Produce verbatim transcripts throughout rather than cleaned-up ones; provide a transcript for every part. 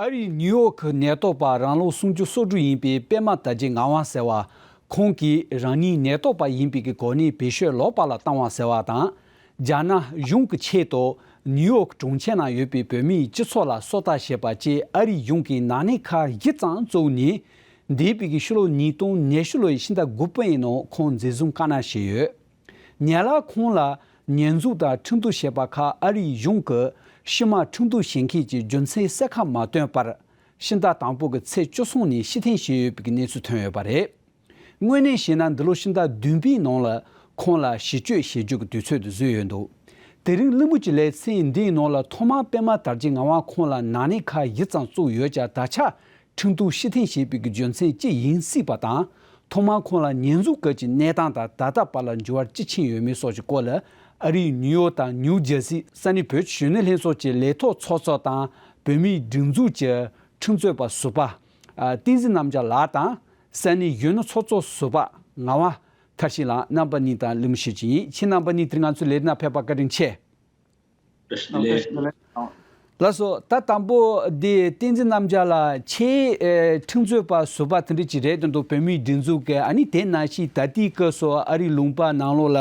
ཨ་རིའི་ནིའུ་ཡོག་གི་ནད་ཐོག་པ་རང་ལོ་སུམ་ཅུ་སོ་དྲུག་ཡིན་པའི་པད་མ་དར་རྒྱས་ངག་དབང་ཟེར་བ། ཁོང་གིས་རང་ཉིད་ནད་ཐོག་པ་ཡིན་པའི་གི་གོ་གནས་བེད་སྤྱོད་ལོག་པ་ལ་བཏང་བ་ཟེར་བ་དང་། རྒྱ་ནག་གཞུང་གི་ཆེད་དུ་ནིའུ་ཡོག་གྲོང་ཁྱེར་ནང་ཡོད་པའི་བོད་མིའི་སྤྱི་ཚོགས་ལ་སོ་ལྟ་བྱས་པ་བཅས་ཨ་རིའི་གཞུང་གིས་ནག་ཉེས་ཁག་བཞི་ཙམ་བཙུགས་ནས། འདས་པའི་གི་ཕྱི་ལོ་ཉིས་སྟོང་ཉི་ཤུ་ལོའི་ཕྱི་ཟླ་དགུ་པའི་ནང་ཁོང་འཛིན་བཟུང་བཀའ་གནང་བྱས་ཡོད། ཉེ་ལ་ཁོང་ལ་ཉེས་འཛུགས་དང་ཁྲིམས་གཏུག་བྱས་པ་ཁག་ཨ་རིའི་གཞུང་གིས་ཕྱི་མ་ཁྲིམས་གཏུག་བྱེད་མཁན་གྱི་རྒྱུ་མཚན་གསལ་ཁ་མ་བཏོན་པར། ཕྱི་ཟླ་དང་པོ་གི་ཚེས་བཅུ་གསུམ་ནས་ཕྱིར་འཐེན་བྱས་ཡོད་པའི་གནས་ཚུལ་ཐོན་ཡོད་པ་རེད། དངོས་གནས་བྱས་ན་འདི་ལོ་ཕྱི་ཟླ་བདུན་པའི་ནང་ལ་ཁོང་ལ་ཕྱིར་བསྐྱོད་བྱེད་རྒྱུ་གི་དུས་ཚོད་དེ་བཟོས་ཡོད་འདུག་དེ་རིང་གླེང་མོལ་གྱི་ལེ་ཚན་འདིའི་ནང་ལ་ཐོག་མར་པད་མ་དར་རྒྱས་ངག་དབང་ཁོང་ལ་ནག་ཉེས་ཁག་བཞི་ཙམ་བཙུགས་ཡོད་ཀྱང་ད་ཆ། ཁྲིམས་གཏུག་ཕྱིར་འཐེན་བྱས་པའི་གི་རྒྱུ་མཚན་ཅི་ཡིན་སྲིད་པ་དང་། ཐོག་མར་ཁོང་ལ་ཉེས་འཛུགས་སྐབས་ཀྱི་གནས་སྟངས་དང་ད་ལྟ་བར་ལ་འགྱུར་བ་ཅི་ཕྱིན་ཡོད་མེད་སོགས་ཀྱི་སྐོར་ལ། ཨ་རིའི་ནིའུ་ཡོག་དང་ནིའུ་ཇར་སི་ས་གནས་བོད་ཀྱི་གཞོན་ནུ་ལྷན་ཚོགས་ཀྱི་ལས་ཐོག་ཚོགས་གཙོ་དང་། བོད་མིའི་སྒྲིག་འཛུགས་ཀྱི་ཁྲིམས་རྩོད་པ་ཟུར་པ། བསྟན་འཛིན་རྣམ་རྒྱལ་ལགས་དང་། ས་གནས་གཞོན་ནུ་ཚོགས་གཙོ་ཟུར་པ་ངག་དབང་མཐར་ཕྱིན་ལགས་རྣམ་པ་གཉིས་དང་གླེང་མོལ་ཞུ་རྒྱུ་ཡིན། ཁྱེད་རྣམ་པ་གཉིས་དེ་རིང་ང་ཚོའི་ལས་རིམ་ནང་ཕེབས་པར་བཀའ་དྲིན་ཆེ། བཀྲ་ཤིས་བདེ་ལེགས། ལགས་སོ། ད་དང་པོ་འདི་བསྟན་འཛིན་རྣམ་རྒྱལ་ལགས། ཁྱེད་ཨེ་ཁྲིམས་རྩོད་པ་ཟུར་པ་དེ་འདྲ་ཅིག་རེད་དེ་འདུག་བོད་མིའི་སྒྲིག་འཛུགས་ཀྱི། ཨ་ནི་དེ་ནང་བཞིན་ད་ལྟའི་སྐབས་སུ་ཨ་རིའི་ལུང་པ་ནང་ལོགས་ལ་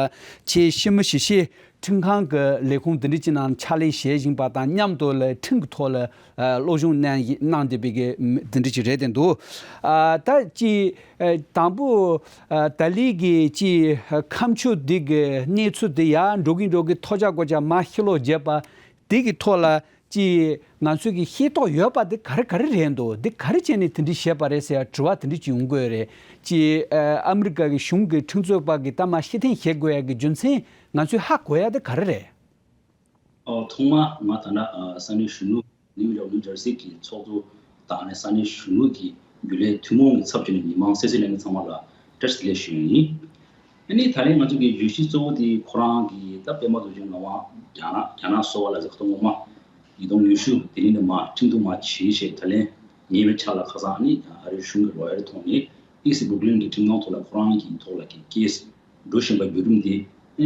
ཁྱེད་ཕྱི་མི་ཞིབ་བཤེར་ཁྲིམས་ཁང་གི་ལས་ཁུངས་དེ་འདྲ་ཅིག་ནང་ཕྱག་ལས་བྱེད་བཞིན་པ་དང་མཉམ་དུ་ལ་ཁྲིམས་ཀྱི་ཐོག་ལ་ཨ་སློབ་སྦྱོང་གནང་གནང་བསྡད་པའི་གི་དེ་འདྲ་ཅིག་རེད་དེ་འདུག་ཨ་ད་ཅིག་ཨ་དང་པོ། ཨ་ད་ལི་གི་ཅི་ཁ་མཆུ་འདི་གི་གནས་ཚུལ་འདི་ཡར་འགྲོ་གིན་འགྲོ་གིན་ཐོག་ཆ་གོ་ཆ་མ་ཤི་ལོ་བརྒྱབ་པ་འདི་གི་ཐོག་ལ་ཅི་ང་ཚོས་གི་ཤེས་རྟོགས་ཡོད་པ་འདི་ག་རེ་ག་རེ་རེད་འདུག་འདི་ག་རེ་བྱས་ནས་དེ་འདྲ་བྱས་པ་རེད་ཟེར་ཡ་དྲི་བ་དེ་འདྲ་ཅིག་ཡོང་གི་ཡོད་རེད། ཅི་ཨ་ཨ་མི་རི་ཀ་གི་གཞུང་གི་ཁྲིམས་རྩོད་པ་གི་ད་མ་ཕྱིར་འཐེན་བྱེད་དགོས་ཡ་གི་རྒྱུ་མཚན་ང་ཚོས་ཧ་གོ་ཡ་འདི་ག་རེ་རེད། ཨོ། ཐོག་མ་ང་ད་ལྟ་ཨ་ས་གནས་གཞོན་ནུ་ནིའུ་ཡོག་ནིའུ་ཇར་སི་གི་ཚོགས་གཙོ་དང་ནས་ས་གནས་གཞོན་ནུ་གི་རྒྱུན་ལས་ཐུན་མོང་གི་ཚབ་བྱས་ནས་མི་མང་སེར་སྐྱ་ལྷན་ཚང་མ་ལ་བཀྲ་ཤིས་བདེ་ལེགས་ཞུ་ཡ་ཡིན། ཨ་ནི་ད་རེས་ང་ཚོ་གི་བརྗོད་གཞི་གཙོ་བོ་དེ་ཁོ་རང་གི་ད་པད་མ་རྡོ་རྗེ་ངག་དབང་རྒྱ་ནག་རྒྱ་ནག་སོ་པ་ལ་ཟེར་ཁ་ཐོག་ངོ་མ་ཉིས་སྟོང་ཉི་ཤུ་དེ་རིང་ནས་མ་ཁྲིམས་གཏུག་མ་བྱེད་ཞེས་ད་ལན་ཉེས་པའི་ཆ་ལ་ཁ་སང་ཨ་ནི་ཨ་རིའི་གཞུང་གི་ལོ་ཡར་ཐོག་ནས་ཨི་སི་སྦུག་ལིན་གི་ཁྲིམས་ཁང་ཐོག་ལ་ཁོ་རང་གི་ཐོག་ལ་གི་ཀེ་སི་འགྲོ་བཞིན་པ་བརྒྱུད་རིམ་དེ་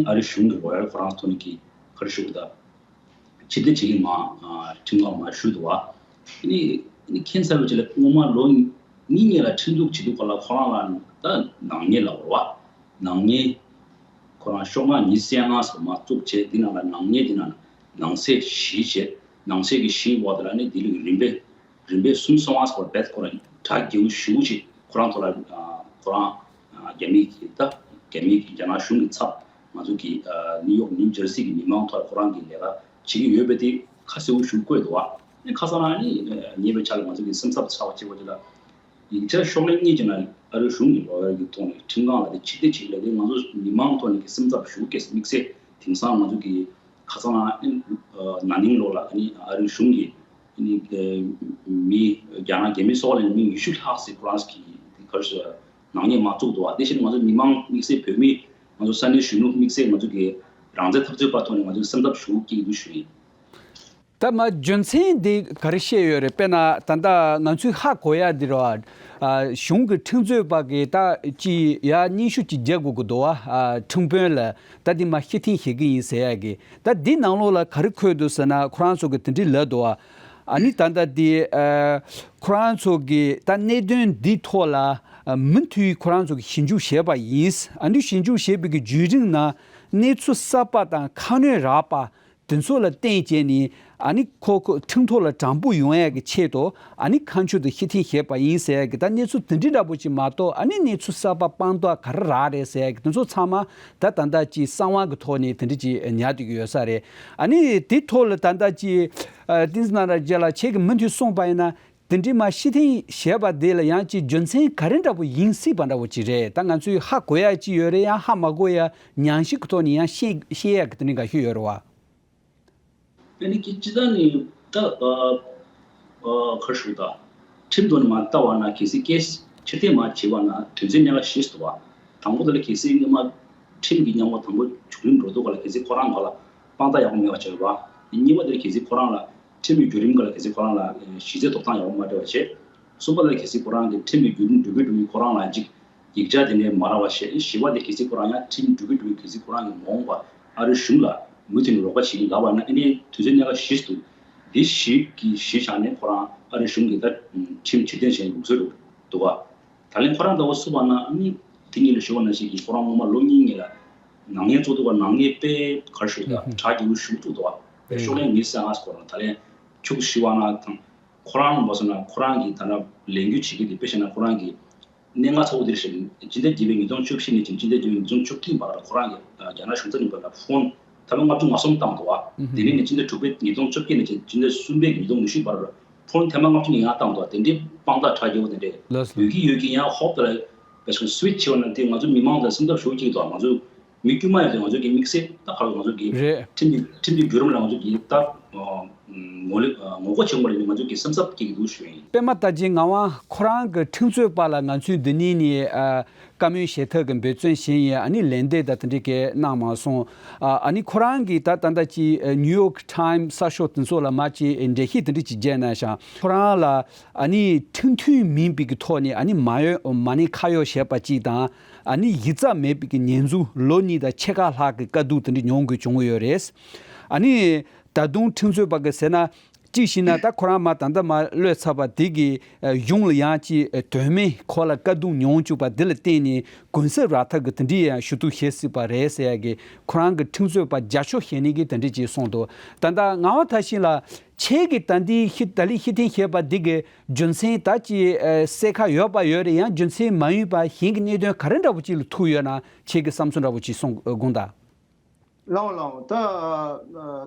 ཨ་རིའི་གཞུང་གི་ལོ་ཡར་ཁོ་རང་ཐོག་ནས་ཀྱི་ག་རེ་ཞུ་དགོས་ད། ཕྱིར་འཐེན་བྱེད་ཀྱི་མ་ཁྲིམས་ཁང་མ་ཞུས་འདུག་བ། ཨ་ནི་ཨ་ནི་ཁྱད་མཚར་བའི་ཆ་ལ་སྔོན་མ་ལོ་གཉིས་སྔོན་ལ་ཁྲིམས་གཏུག་བྱེད་དུས་སྐབས་ལ་ཁོ་རང་ལ་ད་ནག་ཉེས་ལབ་དགོས་རེད་བ། ནག་ཉེས་ཁོ་རང་ཤོག་ཁག་ཉི་ཤུ་རྩ་ལྔ་ཟེར་མ་བཙུགས་བྱས་འདི་ནང་ལ་ནག་ཉེས་འདི་ནང་ནང་གསེས་བཞི་བྱས་ནང་གསེས་ཀྱི་བཞིའི་འོག་དེ་ལ་ནི་དེ་ལུགས་རིམ་པས། རིམ་པས་གསུམ་སོང་བ་སོགས་རྦད་ཁོ་རང་གྲ་རྒྱས་པོ་ཞེ་པོ་ཅིག་ཁོ་རང་ཐོག་ལ་ཨ་ཁོ་རང་ཨ་རྒྱ་མི་གི་ད་རྒྱ་མི་གི་རྒྱ་ནག་གཞུང་གི་ཚབ་ང་ཚོ་གི་ཨ་ནིའུ་ཡོག་ནིའུ་ཇར་སི་གི་མི་མང་ཐོག་ཁོ་རང་གི་ལས་ཀ་བྱེད་ཀྱི་ཡོད་པ་དེ་ཁ་གསལ་པོ་ཞིག་བཀོད་འདུག་བ། ཨ་ནི་ཁ་སང་ཨ་ནི་ཉེ་བའི་ཆར་ལ་ང་ཚོ་གི་སེམས་འཚབ་ཚ་བ་ཆེ་བ་དེ་ལ་ཡིག་ཆ་ཤོག་ལྷེ་གཉིས་ཀྱི་ནང་ཨ་རིའི་གཞུང་གི་ལོ་ཡར་གྱི་ཐོག་ནས་ཁྲིམས་ཁང་ལ་དེ་ཕྱིར་འཐེན་བྱེད་ཀྱི་ལས་དེ་ང་ཚོ་མི་མང་ཐོག་ནས་ཀྱི་སེམས་འཚབ་ཞེ་པོ་སྐྱེས། དམིགས་བསལ་དེང་སང་ང་ཚོ་གི་ཁ་སང་ཨ་ནི་ན་ནིང་ལོ་ལ་ཨ་ནི་ཨ་རིའི་གཞུང་གིས་ཨ་ནི་མི་རྒྱ་ནག་རྒྱ་མི་སོགས་ལ་ནི་མི་ཉི་ཤུ་ལྷག་ཙམ་ཁོ་རང་གི་ག་རེ་ཟེར་ནག་ཉེས་མ་བཙུགས་འདུག་བ། དེ་བཞིན་ང་ཚོ་མི་མང་དམིགས་བསལ་བོད་མི་ང་ཚོ་ས་གནས་གཞོན་ནུ་དམིགས་བསལ་ང་ཚོ་གི་རང་བཙན་འཐབ་རྩོད་པ་ཐོག་ནས་ང་ཚོ་སེམས་འཚབ་ཞེ་པོ་སྐྱེ་གི་འདུག་ཞུ་ཡིན། ད་མ་རྒྱུ་མཚན་འདི་ག་རེ་བཤད་ཡོད་རེད། དཔེར་ན་ད་ལྟ་ང་ཚོས་ཧ་གོ་ཡ་འདི་རེད་བ། ཨ་གཞུང་གི་ཁྲིམས་རྩོད་པ་གིས་ད་ཅི་ཡ་སྙན་ཞུ་ཅིག་རྒྱག་དགོས་ཀྱི་འདུག་བ། ཨ་ཁྲིམས་དཔོན་ལ་ད་འདི་མ་ཕྱིར་འཐེན་བྱེད་ཀྱི་ཡིན་ཟེར་ཡ་གི། ད་འདི་ནང་ལོགས་ལ་ག་རེ་འཁོད་འདུག་ཟེར་ན་ཁོ་རང་ཚོ་གི་དེ་འདྲའི་ལབ་འདུག་བ། ཨ་ནི་ད་ལྟ་འདི་ཨ་ཁོ་རང་ཚོ་གི་ད་གནད་དོན་འདི་ཐོག་ལ་ཨ་མུ་མཐུད་ཁོ་རང་ཚོ་གི་ཞིབ་འཇུག་བྱས་པ་ཡིན། ཨ་ནི་ཞིབ་འཇུག་བྱས་པའི་གི་བརྒྱུད་རིམ་ནང་གནས་ཚུལ་གསར་པ་དང་ཁ་སྣོན་རགས་པ། དེ་ཚོ་ལ་བརྟེན་བྱས་ནས་ཨ་ནི་ཁོ་ཁོ་ཁྲིམས་ཐོག་ལ་དྲང་པོ་ཡོང་ཡག་གི་ཆེད་དུ་ཨ་ནི་ཁ་མཆུ་དེ་ཕྱིར་འཐེན་བྱས་པ་ཡིན་ཟེར་ཡག་གི་ད་གནས་ཚུལ་དེ་འདྲའི་འདྲ་པོ་ཅིག་མ་གཏོགས་ཨ་ནི་གནས་ཚུལ་གསར་པ་དཔང་རྟགས་ག་རེ་རག་རེད་ཟེར་ཡག་གི་དེ་ཚོ་ཚང་མ་ད་ད་ལྟ་ཅིག་གསང་བ་གི་ཐོག་ནས་དེ་འདྲ་ཅིག་ཉར་བསྡད་ཀྱི་ཡོད་ས་རེད། ཨ་ནི་དེ་ཐོག་ལ་ད་ལྟ་ཅིག་ཨ་བསྟན་འཛིན་རྣམ་རྒྱལ་ལགས་ཁྱེད་ཀྱིས་མུ་མཐུད་གསུངས་པ་ཡིན་ན་དེ་འདྲའི་མ་ཕྱིར་འཐེན་བྱས་པ་དེ་ལ་ཡང་ཅིག་རྒྱུ་མཚན་ག་རེ་འདྲ་པོ་ཡིན་སྲིད་པ་འདྲ་པོ་ཅིག་རེད། ད་ང་ཚོས་ཧ་གོ་ཡག་ཅིག་ཡོད་རེད། ཡང་ཧ་མ་གོ་ཡག་ཉམས་ཞིབ་ཀྱི་ཐོག་ནས་ཡང་ཤེས་ཤེས་ཡག་གི་དེ་འདྲ་འགའ་ཤས་ཡོད་རེད་བ། ཨ་ནི་ཀི་ཅི་ད་ནི་ད་ཨ་ཨ་ག་རེ་ཞུ་ད། ཁྲིམས་ཐོག་ནས་མ་ལྟ་བ་ན་གལ་སྲིད་ཀེ་སི་ཕྱིར་འཐེན་མ་བྱས་པ་ན་དོན་ཚན་གཉིས་ཀ་བཞི་ཞིག་འདུག་བ། དང་པོ་དེ་ལ་གལ་སྲིད་སྔོན་མ་ཁྲིམས་ཀྱི་མཉམ་པོ་དང་པོ་བྱུང་རིམ་འགྲོ་དུས་ག་ལ་གལ་སྲིད་ཁོ་རང་ག་ལ་དཔང་རྟགས་ཡག་པོ་མེད་པ་བྱས་པ། གཉིས་པ་དེ་ལ་གལ་སྲིད་ཁོ་རང་ལ་ཁྲིམས་ཀྱི་བརྒྱུད་རིམ་ག་ལ་གལ་སྲིད་ཁོ་རང་ལ་གཞི་རྩའི་ཐོབ་ཐང་ཡག་པོ་མ་སྤྲད་པ་བྱས། གསུམ་པ་དེ་ལ་གལ་སྲིད་ཁོ་རང་གི་ཁྲིམས་ཀྱི་བརྒྱུད་རིམ་འགྲོ་གི་འགྲོ་གི་ཁོ་རང་ལ་ཅིག་ཡིག་ཆ་དེ་ནས་མ་རག་པ་བྱས། བཞི་པ་དེ་གལ་སྲིད་ཁོ་རང་ཡང་ཁྲིམས་འགྲོ་གི་འགྲོ་གི་གལ་སྲིད་ཁོ་རང་གི་མ་འོངས་པ་ཨ་རིའི་གཞུང་ལ་མུ་མཐུད་ནས་རོགས་པ་བྱེད་ཀྱི་ལབ་པ་ན་ཨ་ནི་དོན་ཚན་གཉིས་ཀ་བཞི་ཞིག་འདུག་དེ་གཞི་གི་གཞི་བཞག་ནས་ཁོ་རང་ཨ་རིའི་གཞུང་གིས་ད་ཁྲིམས་ཕྱིར་འཐེན་བྱས་ཡོང་ཟེར་འདུག་བ། ད་ལན་ཁོ་རང་ད་བ་སུ་བ་ན་ཨ་ནི་དེ་གཉིས་ལ་ཞུ་བ་ནང་བཞིན་གྱི་ཁོ་རང་སྔོན་མ་ལོ་གཉིས་སྔོན་ལ་ནག་ཉེས་བཙུགས་འདུག་བ། ནག་ཉེས་དཔེ་ག་རེ་ཞུ་ད་ཧུམ་ཧུམ་གྲ་རྒྱས་པོ་ཞུ་འདུག་བ། དཔེ་ཤོག་ལན་ངེས་སེ་ཨ་ཁོ་རང་ད་ལན་ཁྱུག་ཞུ་བ་ན་དང་ཁོ་རང་མ་སོང་ན་ཁོ་རང་གིས་ད་ན་ལས་འགུལ་བྱེད་ཀྱི་དེ་དཔེ་བཤད་ན་ཁོ་རང་གིས་གནད་འགག་ཚ་བོ་དེ་རེད་ཤག་སྤྱི་ཟླ་བརྒྱད་པའི་ཉིས་སྟོང་བཅུ་བཞི་ནས་བྱས་སྤྱི་ཟླ་བརྒྱད་པའི་ཉིས་སྟོང་བཅུ་བདུན་བར་ལ་ཁོ་རང་གིས་རྒྱ་ནག་གཞུང་ཚབ་གཉིས་བར་ལ་ཕོན་ཐེངས་མ་ལྔ་བཅུ་ང་གསུམ་བཏང་འདུག་བ། དེ་ནས་ནས་སྤྱི་ཟླ་དྲུག་པའི་ཉིས་སྟོང་བཅོ་བརྒྱད་ནས་བྱས་སྤྱི་ཟླ་གསུམ་པའི་ཉིས་སྟོང་ཉི་ཤུ་བར་ལ་ཕོན་ཐེངས་མ་ལྔ་བཅུ་ང་ལྔ་བཏང་འདུག་དེ་འདྲའི་དཔང་རྟགས་དྲ་རྒྱ་བོ་དེ་འདྲས་ལགས་སོ། ཡོད་ཀྱི་ཡོད་ཀྱི་ཡང་ཧོབ་ཏེ་ལ་བས་སོང་སུའི་ཆེ་བ་ན་དེ་ང་ཚོ་མི་མང་དང་སེམས་འཚབ་ཞུ་གི་འདུག་ང་ཚོ་མི་དཀྱུས་མ་ཡོད་དེ་ང་ཚོ་གི་དམིགས་བསལ་ད་ག་རེ་ང་ཚོ་གི་རེད། ཁྲིམས་ཀྱི་ཁྲིམས་ཀྱི་བརྒྱུད་རིམ་ལ་ང་ཚོ་གི་ད་ངོ་ལེ་ངོ་རྒོལ་བྱེད་དགོས་རེད། ང་ཚོ་གི་སེམས་འཚབ་སྐྱེ་གི་འདུག་ཞུ་ཡིན། པད་མ་རྟ་རྒྱལ་ངག་དབང་ཁོ་རང་གི་ཁྲིམས་རྩོད་པ་ལ་ང་ཚོས་འདི་ནས་ནས་ཨ། བཀའ་མོལ་ཞལ་ཐབ་ཀྱི་འབད་བརྩོན་བཞིན་ཡིན། ཨ་ནི་ལན་འདེབས་དང་དེ་འདྲ་གས་གནང་མ་སོང་། ཨ་ནི་ཁོ་རང་གིས་ད་ད་ལྟ་ཅི་ནིའུ་ཡོག་ཊའིམ་གསར་ཤོག་དེ་ཚོ་ལ་མ་ཅི་འགྲེལ་བཤད་དེ་འདྲ་ཅིག་བརྒྱབ་གནང་ཤག་ཁོ་རང་ལ་ཨ་ནི་ཁྲིམས་མཐུན་མིན་པའི་གི་ཐོག་ནས་ཨ་ནི་མ་ཡོ་མ་ཎི་ཁ་གཡོག་བྱས་པ་ཅིག་དང་ཨ་ནི་ཡིག་ཚགས་མེད་པའི་གི་ཉེས་འཛུགས་ལོ་གཉིས་དང་ཕྱེད་ཀ་ལྷག་གི་དཀའ་སྡུག་དེ་འདྲ་མྱོང་དགོས་བྱུང་གི་ཡོད་རེད། ཨ་ནི་ད་དུང་ཁྲིམས་རྩོད་པ་གི་ཟེར་ན། གཅིག་བྱས་ན་ད་ཁོ་རང་མ་ད་ལྟ་མ་གློད་ཚར་བ་དེ་གི་གཞུང་ལ་ཡང་ཅིག་དོན་མེད་ཁོ་ལ་དཀའ་སྡུག་མྱོང་བཅུག་པ་དེ་ལ་བརྟེན་ནས་གུན་གསབ་རག་ཐབས་ཀྱི་དེ་འདྲའི་ཡང་ཞུ་གཏུག་བྱེད་སྲིད་པ་རེད་ཟེར་ཡ་གི་ཁོ་རང་གི་ཁྲིམས་རྩོད་པ་བརྒྱ་ཆ་བཞི་ནས་གི་དེ་འདྲ་ཅིག་གསུངས་འདུག་ད་ལྟ་ངག་དབང་མཐར་ཕྱིན་ལགས་ཁྱེད་ཀྱིས་ད་འདི་ཤི་ད་ལི་ཤི་ཐེན་བྱས་པ་འདི་གི་རྒྱུ་མཚན་ད་ཅིག་གསལ་ཁ་ཡོད་པ་ཡོད་རེད། ཡང་རྒྱུ་མཚན་མ་ཡིན་པ་གཞན་གྱི་གནད་དོན་ག་རེ་འདྲ་པོ་ཅིག་ལ་ཐུག་ཡོད་ན་ཁྱེད་ཀྱི་བསམ་ཚུལ་འདྲ་པོ་ཅིག་གསུངས་དགོངས་དག་ལའོ་ལའོ། ད་ཨ་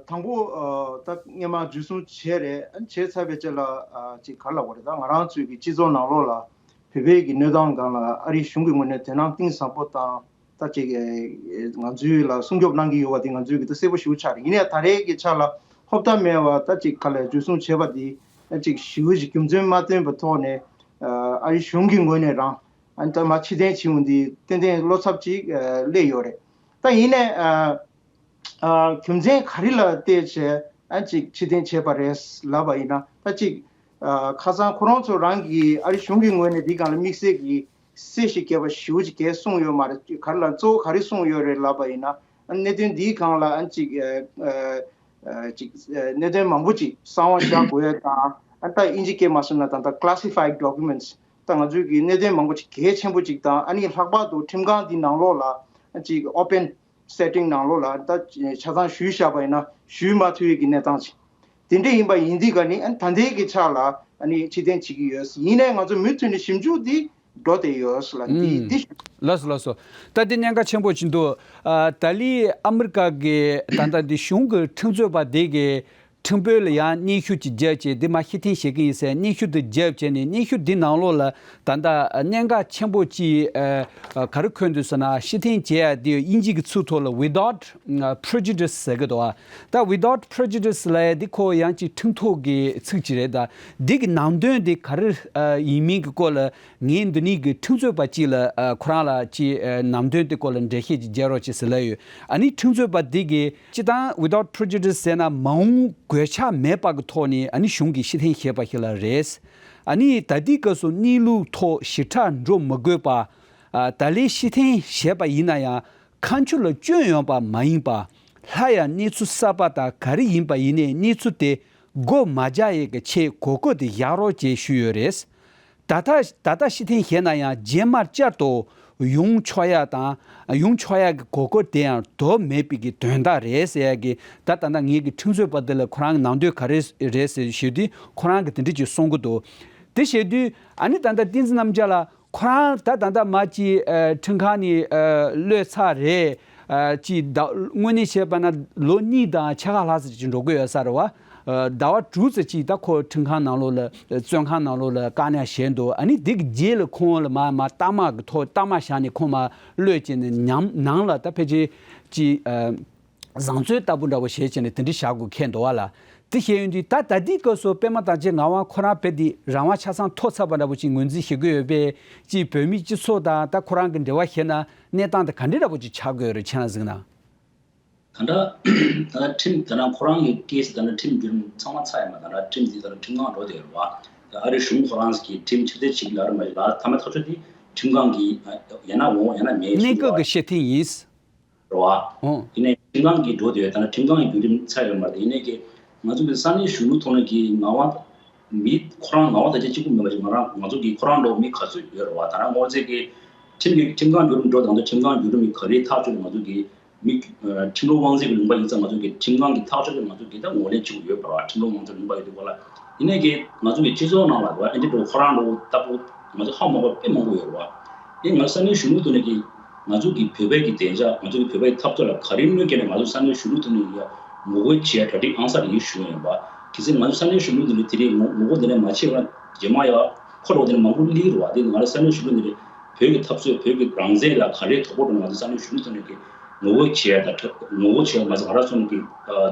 དང་པོ་ཨ་ད་སྔས་མ་འཛུལ་ཞུགས་བྱས་རེད། བྱས་ཚར་བའི་རྗེས་ལ་ཨ་ཅིག་ག་རེ་ལབ་དགོས་རེད། ད་ང་རང་ཚོའི་གི་སྤྱི་ཚོགས་ནང་ལོགས་ལ་བོད་པའི་གི་གནས་སྟངས་སྒང་ལ་ཨ་རིའི་གཞུང་གི་ངོས་ནས་དོ་སྣང་གཏིང་ཟབ་པོ་དང་ད་ཅིག་ཨེ་ང་ཚོའི་ལ་སྲུང་སྐྱོབ་གནང་གི་ཡོད་པ་དེ་ང་ཚོའི་གི་ད་གསལ་པོ་ཞེ་པོ་ཆགས་རེད། ཡིན་ནའི་ད་རེས་ཀྱི་ཆ་ལ་ཧོབ་ཏ་མེད་པ་ད་ཅིག་ག་ལ་འཛུལ་ཞུགས་བྱས་པ་དེ་ད་ཅིག་ཞེ་པོ་ཅིག་རྒྱུ་མཚན་མ་བཏོན་པའི་ཐོག་ནས་ཨ་རིའི་གཞུང་གི་ངོས་ནས་རང་། ཨ་ནི་ད་མ་ཕྱིར་འཐེན་བྱེད་འོང་དུས་ཏན་ཏན་བློ་འཚབ་ཅིག་ཨ་སླེབས་ཡོད་རེད། ད་ཡིན་ནའི་ཨ་ཨ་རྒྱུ་མཚན་ག་རེ་ལ་བལྟས་བྱས་ཨ་ཅིག་ཕྱིར་འཐེན་བྱས་པ་རེད་ལབ་པ་ཡིན་ན་ད་ཅིག་ཨ་ཁ་སང་ཁོ་རང་ཚོ་རང་གིས་ཨ་རི་གཞུང་གི་ངོས་ནས་འདི་སྒང་ལ་དམིགས་བསལ་གྱི་གསལ་ཞིག་རྒྱས་པ་ཞེ་པོ་ཅིག་གས་གསུངས་ཡོད་མ་རེད། ག་རེ་ལ་གཙོ་བོ་ག་རེ་གསུངས་ཡོད་རེད་ལབ་པ་ཡིན་ན་ཨ་གནད་དོན་འདིའི་སྒང་ལ་ཨ་ཅིག་ཨ་ཨ་ཅིག་ཨ་གནད་དོན་མང་པོ་ཅིག་གསང་བ་བཞག་དགོས་ཡ་དང་ཨ་ད་དབྱིན་ཇི་སྐད་མ་སོང་ན་ད་ལྟ་classified documents ད་ང་ཚོའི་གི་གནད་དོན་མང་པོ་ཅིག་གལ་ཆེན་པོ་ཅིག་དང་ཨ་ནི་ལྷག་པར་དུ་ཁྲིམས་ཁང་འདི་ནང་ལོགས་ལ་ཅིག་open setting ནང་ལོགས་ལ་ད་ཆ་ཚང་ཞུས་བཞག་པ་ཡིན་ན་ཞུས་མ་ཐུབ་ཡས་ཀྱི་གནས་སྟངས་ཅིག་དེ་འདྲ་ཡིན་པ་ཡིན་དུས་ག་ནི་ཨ་ནི་ད་ལྟའི་གི་ཆ་ལ་ཨ་ནི་ཕྱིར་འཐེན་བྱེད་ཀྱི་ཡོད། ཡིན་ནའི་ང་ཚོ་མུ་མཐུད་ནས་ཞིབ་འཇུག་འདི་འགྲོ་བསྡད་ཡོད་ལ་འདི་འདི་ལགས་སོ་ལགས་སོ། ད་འདི་གནད་འགག་ཆེན་པོ་ཅིག་འདུག་ཨ་ད་ལི་ཨ་མི་རི་ཀ་གི་ད་ལྟ་འདི་གཞུང་གི་ཁྲིམས་རྩོད་པ་དེ་གི་ཁྲིམས་དཔོན་ལ་ཡང་སྙན་ཞུ་ཅིག་བརྒྱབ་བྱས་འདི་མ་ཕྱིར་འཐེན་བྱེད་ཀྱི་ཡིན་ཟེར་སྙན་ཞུ་དེ་བརྒྱབ་བྱས་ནས་སྙན་ཞུ་འདི་ནང་ལོགས་ལ་ད་ལྟ་གནད་འགག་ཆེན་པོ་ཅིག་ཨ་ག་རེ་འཁོད་འདུག་ཟེར་ན་ཕྱིར་འཐེན་བྱེད་ཡ་འདི་དབྱིན་ཇི་གི་ཚིག་ཐོག་ལ་without prejudice ཟེར་གི་འདུག་ཨ་ད་without prejudice ལབ་ཡ་འདི་ཁོ་ཡང་ཅིག་ཁྲིམས་ཐོག་གི་ཚིག་ཅིག་རེད། ད་འདི་གི་ནང་དོན་འདི་ག་རེ་ཡིན་མིན་གི་སྐོར་ལ་ངས་འདི་ནས་གི་ཁྲིམས་རྩོད་པ་ཅིག་ལ་ཨ་ཁོ་རང་ལ་ཅིག་ཨ་ནང་དོན་དེ་སྐོར་ལ་འགྲེལ་བཤད་ཅིག་རྒྱག་རོགས་བྱེད་ཟེར་ལབ་ཡོད། ཨ་ནི་ཁྲིམས་རྩོད་པ་འདི་གི་སྤྱིར་བཏང་without prejudice ཟེར་ན་མ་འོངས་གོད་ཆག་མེད་པ་གི་ཐོག་ནས་ཨ་ནི་གཞུང་གིས་ཕྱིར་འཐེན་བྱས་པ་ཞིག་ལ་རེད། ཨ་ནི་ད་ལྟའི་སྐབས་སུ་གནས་ལུགས་ཐོག་ཞིབ་ཕྲ་འགྲོ་མི་དགོས་པ། ཨ་ད་ལན་ཕྱིར་འཐེན་བྱས་པ་ཡིན་ན་ཡང་ཁ་མཆུ་ལ་སྐྱོན་ཡོང་པ་མ་ཡིན་པ། སླར་ཡང་གནས་ཚུལ་གསར་པ་དང་ག་རེ་ཡིན་པ་ཡིན་ནའི་གནས་ཚུལ་དེ་སྒོ་མ་རྒྱག་ཡས་ཀྱི་ཆེད་གོ་སྐབས་དེ་བཞག་རོགས་ཅེས་ཞུས་ཡོད་རེད། ད་ལྟ་ད་ལྟ་ཕྱིར་འཐེན་བྱས་ན་ཡང་རྗེས་མར་བསྐྱར་དུ་ཡོང་ཆོག་ཡ་དང་ཡོང་ཆོག་ཡ་གི་གོ་སྐབས་དེ་ཡང་དོ་མེད་པའི་གི་དོན་དག་རེད་ཟེར་ཡ་གི་ད་ད་ལྟ་ངེད་ཀྱི་ཁྲིམས་རྩོད་པ་འདི་ལ་ཁོ་རང་གི་ནང་དོན་ག་རེ་རེད་ཟེར་ཞུས་དུས་ཁོ་རང་གི་དེ་འདྲ་ཅིག་གསུང་གི་འདུག་དེ་བྱས་དུས་ཨ་ནི་ད་ལྟ་བསྟན་འཛིན་རྣམ་རྒྱལ་ལགས་ཁོ་རང་ད་ད་ལྟ་མ་ཅིག་ཨ་ཁྲིམས་ཁང་ནས་ཨ་གློད་ཚར་རེད། ཨ་ཅིག་ད་དངོས་གནས་བྱས་པ་ན་ལོ་གཉིས་དང་ཕྱེད་ཀ་ལྷག་ཙམ་ཅིག་འགྲོ་གི་ཡོད་ས་རེད་བ། ཨ་ཟླ་བ་དྲུག་ཙམ་ཅིག་ད་ཁོ་ཁྲིམས་ཁང་ནང་ལོགས་ལ་བཙོན་ཁང་ནང་ལོགས་ལ་བཀག་ཉར་བྱས་འདུག་ཨ་ནི་དེ་གི་རྗེས་ལ་ཁོང་ལ་མ་མ་གཏའ་མ་གི་ཐོག་གཏའ་མ་བཞག་ནས་ཁོང་མ་གློད་བྱས་ནས་ཉམས་ནང་ལ་ད་ཕལ་ཆེར་ཅིག་ཨ། བཟང་བཙོན་ལྟ་བུ་འདྲ་བོ་བྱས་བྱས་ནས་དེ་འདྲ་བཞག་དགོས་ཁེལ་འདུག་བ་ལ། དེ་བྱས་ཡོང་དུས་ད་ད་ལྟའི་སྐབས་སུ་པད་མ་དར་རྒྱས་ངག་དབང་ཁོ་རང་རྦད་དེ་རང་དབང་ཆ་ཚང་ཐོབ་ཚར་བ་འདྲ་བོ་ཅིག་ངོས་འཛིན་བྱེད་ཀྱི་ཡོད་པས་ཅིག་བོད་མིའི་སྤྱི་ཚོགས་དང་ད་ཁོ་རང་གི་འབྲེལ་བ་བྱས་ན་གནས་སྟངས་དེ་ག་འདྲ་འདྲ་བོ་ཅིག་ཆགས་ཀྱི་ཡོད་རེད་ཁྱེད་རང་གཟིགས་ན། ད་ལྟ་ད་ལྟ་ཁྲིམས་ད་ལྟ་ཁོ་རང་གི་ཀེ་སི་ད་ལྟ་ཁྲིམས་བརྒྱུད་རིམ་ཚང་མ་ཚར་ཡོད་མ་ད་ལྟ་ཁྲིམས་འདི་ད་ལྟ་ཁྲིམས་ཁང་འགྲོ་བསྡད་ཡོད་རེད་བ། ད་ཨ་རི་གཞུང་ཁོ་རང་གིས་ཁྲིམས་ཕྱིར་འཐེན་བྱེད་ཀྱི་ཡོད་རེད་མ་གཞི་ལ་མཐའ་མ་ཐག་ཆོད་དེ་ཁྲིམས་ཁང་གིས་ཡང་ན་འོང་ཡང་ན་མེད་གནས་སྐབས་ཀྱི་ཕྱིར་འཐེན་ཡིན། རེད་བ། ཨོ། ཡིན་ནའི་ཁྲིམས་ཁང་གི་འགྲོ་དེ་ད་ནི་ཁྲིམས་ཁང་གི་བརྒྱུད་རིམ་ཚར་ཡོད་མ་རེད། ཡིན་ནའི་གི་ ང་ཚོ་གི་ས་གནས་གཞོན་ནུ་ཐོག་ནས་ཀྱི་ངག་དབང་མི་ཁོ་རང་ངག་དབང་དང་ཅི་གཅིག་པུ་མེད་པ་ཞིག་ང་རང་ང་ཚོ་གི་ཁོ་རང་འདྲ་བོ་མི་ག་ཚོད་ཡོད་རེད་བ། ད་རང་ངོ་ཚེ་གི་ཁྲིམས་ཀྱི་ཁྲིམས་ཁང་བརྒྱུད་རིམ་འགྲོ་དང་དུ་ཁྲིམས་ཁང་བརྒྱུད་རིམ་མི་ག་རེ་ཐག་གཅོད་ང་ཚོ་གི་མི་ཁྲིམས་ལུགས་དབང་འཛིན་གྱི་ལུང་པ་ཡིན་ཙང་ང་ཚོ་གི་ཁྲིམས་ཁང་གི་ཐག་གཅོད་ལ་ང་ཚོ་གི་ད་ངོས་ལེན་བྱེད་དགོས་ཡོད་པ་རེད་བ། ཁྲིམས་ལུགས་དབང་འཛིན་ལུང་པ་ཡོད་དུས་ག་ལ་ཡིན་ནའི་གི་ང་ཚོ་གི་སྤྱི་ཚོགས་ནང་ལ་རེད་བ། ཨེ་འདྲ་འགྲོ་ཁོ་རང་འགྲོ་ལྟ་བུ་ང་ཚོ་ཧ་མ་གོ་དཔེ་མང་པོ་ཡོད་རེད་བ། ཨེ་ང་ཚོ་ས་གནས་གཞོན་ནུ་ཐོག་ནས་ཀྱི་ང་ཚོ་གི་བོད་པའི་གི་བདེ་འཇགས་ང་ཚོ་གི་བོད་པའི་འཐབ་རྩོད་ལ་ག་རེ་གནོད་སྐྱེལ་ནས་ང་ཚོ་ས་གནས་གཞོན་ནུ་ཐོག་ནས་ཡ་ངོ་རྒོལ་བྱེད་ཡ་གྲ་སྒྲིག་ཨང་གསར་ཡིན་ཞུ་ཡ་ཡིན་པ། གལ་སྲིད་ང་ཚོ་ས་གནས་གཞོན་ནུ་ཐོག་ནས་དེ་རིང་ངོ་ངོ་རྒོལ་འདི་ནས་མ་བྱས་ན་རྗེས་མ་ཡ་ཁོ་རོག་འདི་ནས་མང་པོ་སླེབས་རེད་བ། དེ་ང་ཚོ་ས་གནས་གཞོན་ནུ་འདི་ནས་བོད་ཀྱི་འཐབ་རྩོད་བོད་ཀྱི་རང་བཙན་ལ་ག་རེ་དོ་ཕོག་འགྲོ་ན་ང་ཚོ་ས་གནས་གཞོན་ནུ་ཐོག་ནས་ཀྱི་ངོ་རྒོལ་བྱེད་ཡ་དང་ངོ་རྒོལ་བྱེད་ཡ་མ་ཟད་ང་རང་ཚོ་ནས་ཀྱི་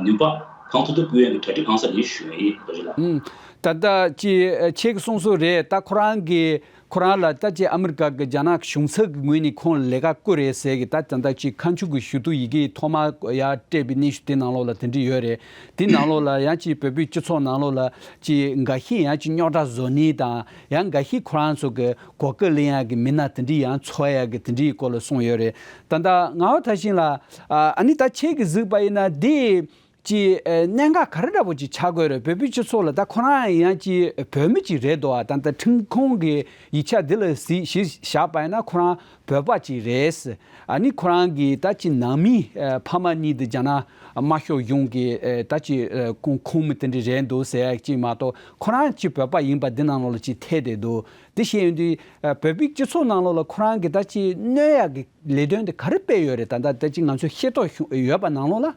ནུས་པ་གང་ཐུབ་ཐུབ་བསྐུལ་ཡ་གི་གྲ་སྒྲིག་ཨང་གསར་ཡིན་ཞུ་ཡ་ཡིན་རྡོ་རྗེ་ལགས། ཨུམ། ད་ལྟ་ཅི་ཁྱེད་ཀྱིས་གསུངས་སོང་རེད། ད་ཁོ་རང་གི་ཁོ་རང་ལ་ད་ཅི་ཨ་མི་རི་ཀ་གི་རྒྱ་ནག་གཞུང་ཚབ་ཀྱི་ངོས་ནས་ཁོང་ལ་ལས་ཀ་བསྐུར་རེད་ཟེར་གི་ད་ད་ལྟ་ཅི་ཁ་མཆུ་གི་ཞུ་གཏུག་ཡི་གེ་ཐོག་མ་ཡར་སྤྲད་པའི་གནས་ཤུལ་དེ་ནང་ལོགས་ལ་དེ་འདྲ་ཡོད་རེད། དེ་ནང་ལོགས་ལ་ཡང་ཅི་བོད་པའི་སྤྱི་ཚོགས་ནང་ལོགས་ལ་ཅི་འགའ་ཤས་ཡང་ཅི་རྙོག་དྲ་བཟོ་ནི་དང་ཡང་འགའ་ཤས་ཁོ་རང་ཚོ་གི་གོ་སྐབས་ལེན་ཡག་གི་མི་སྣ་དེ་འདྲ་ཡང་འཚོལ་ཡག་གི་དེ་འདྲའི་སྐོར་ལ་གསུངས་ཡོད་རེད། ད་ལྟ་ངག་དབང་མཐར་ཕྱིན་ལགས། ཨ་ནི་ད་ཁྱེད་ཀྱིས་གཟིགས་པ་ཡིན་ན་འདི། ཅིག་ཨ་གནད་འགག་ག་རེ་འདྲ་པོ་ཅིག་ཆགས་དགོས་རེད། བོད་པའི་སྤྱི་ཚོགས་ལ་ད་ཁོ་རང་ཡང་ཅིག་བོད་མི་ཅིག་རེད་འདུག་ཨ། ད་ལྟ་ཁྲིམས་ཁང་གི་ཡིག་ཆ་འདི་ལ་གཟིགས་གཞི་བཞག་པ་ཡིན་ན་ཁོ་རང་བོད་པ་ཅིག་རེད། ཨ་ནི་ཁོ་རང་གི་ད་ཅིག་ནང་མི་ཨ་ཕ་མ་གཉིས་དེ་རྒྱ་ནག་དམར་ཤོག་གཞུང་གི་ཨ་ད་ཅིག་ཨ་ཁོང་ཁོངས་མི་དེ་འདྲ་རེད་འདུག་ཟེར་ཡག་ཅིག་མ་གཏོགས་ཁོ་རང་ཅིག་བོད་པ་ཡིན་པ་འདི་ནང་ལོགས་ལ་ཅིག་ཐེ་བསྡད་འདུག། དེ་བཤད་ཡོང་དུས་ཨ་བོད་པའི་སྤྱི་ཚོགས་ནང་ལོགས་ལ་ཁོ་རང་གི་ད་ཅིག་གནོད་ཡག་གི་ལས་དོན་དེ་ག་རེ་སྤེལ་ཡོད་རེད། ད་ལྟ་ད་ཅིག་ང་ཚོ་ཤེས་རྟོགས་ཡོད་པ་ནང་ལོགས་ལ།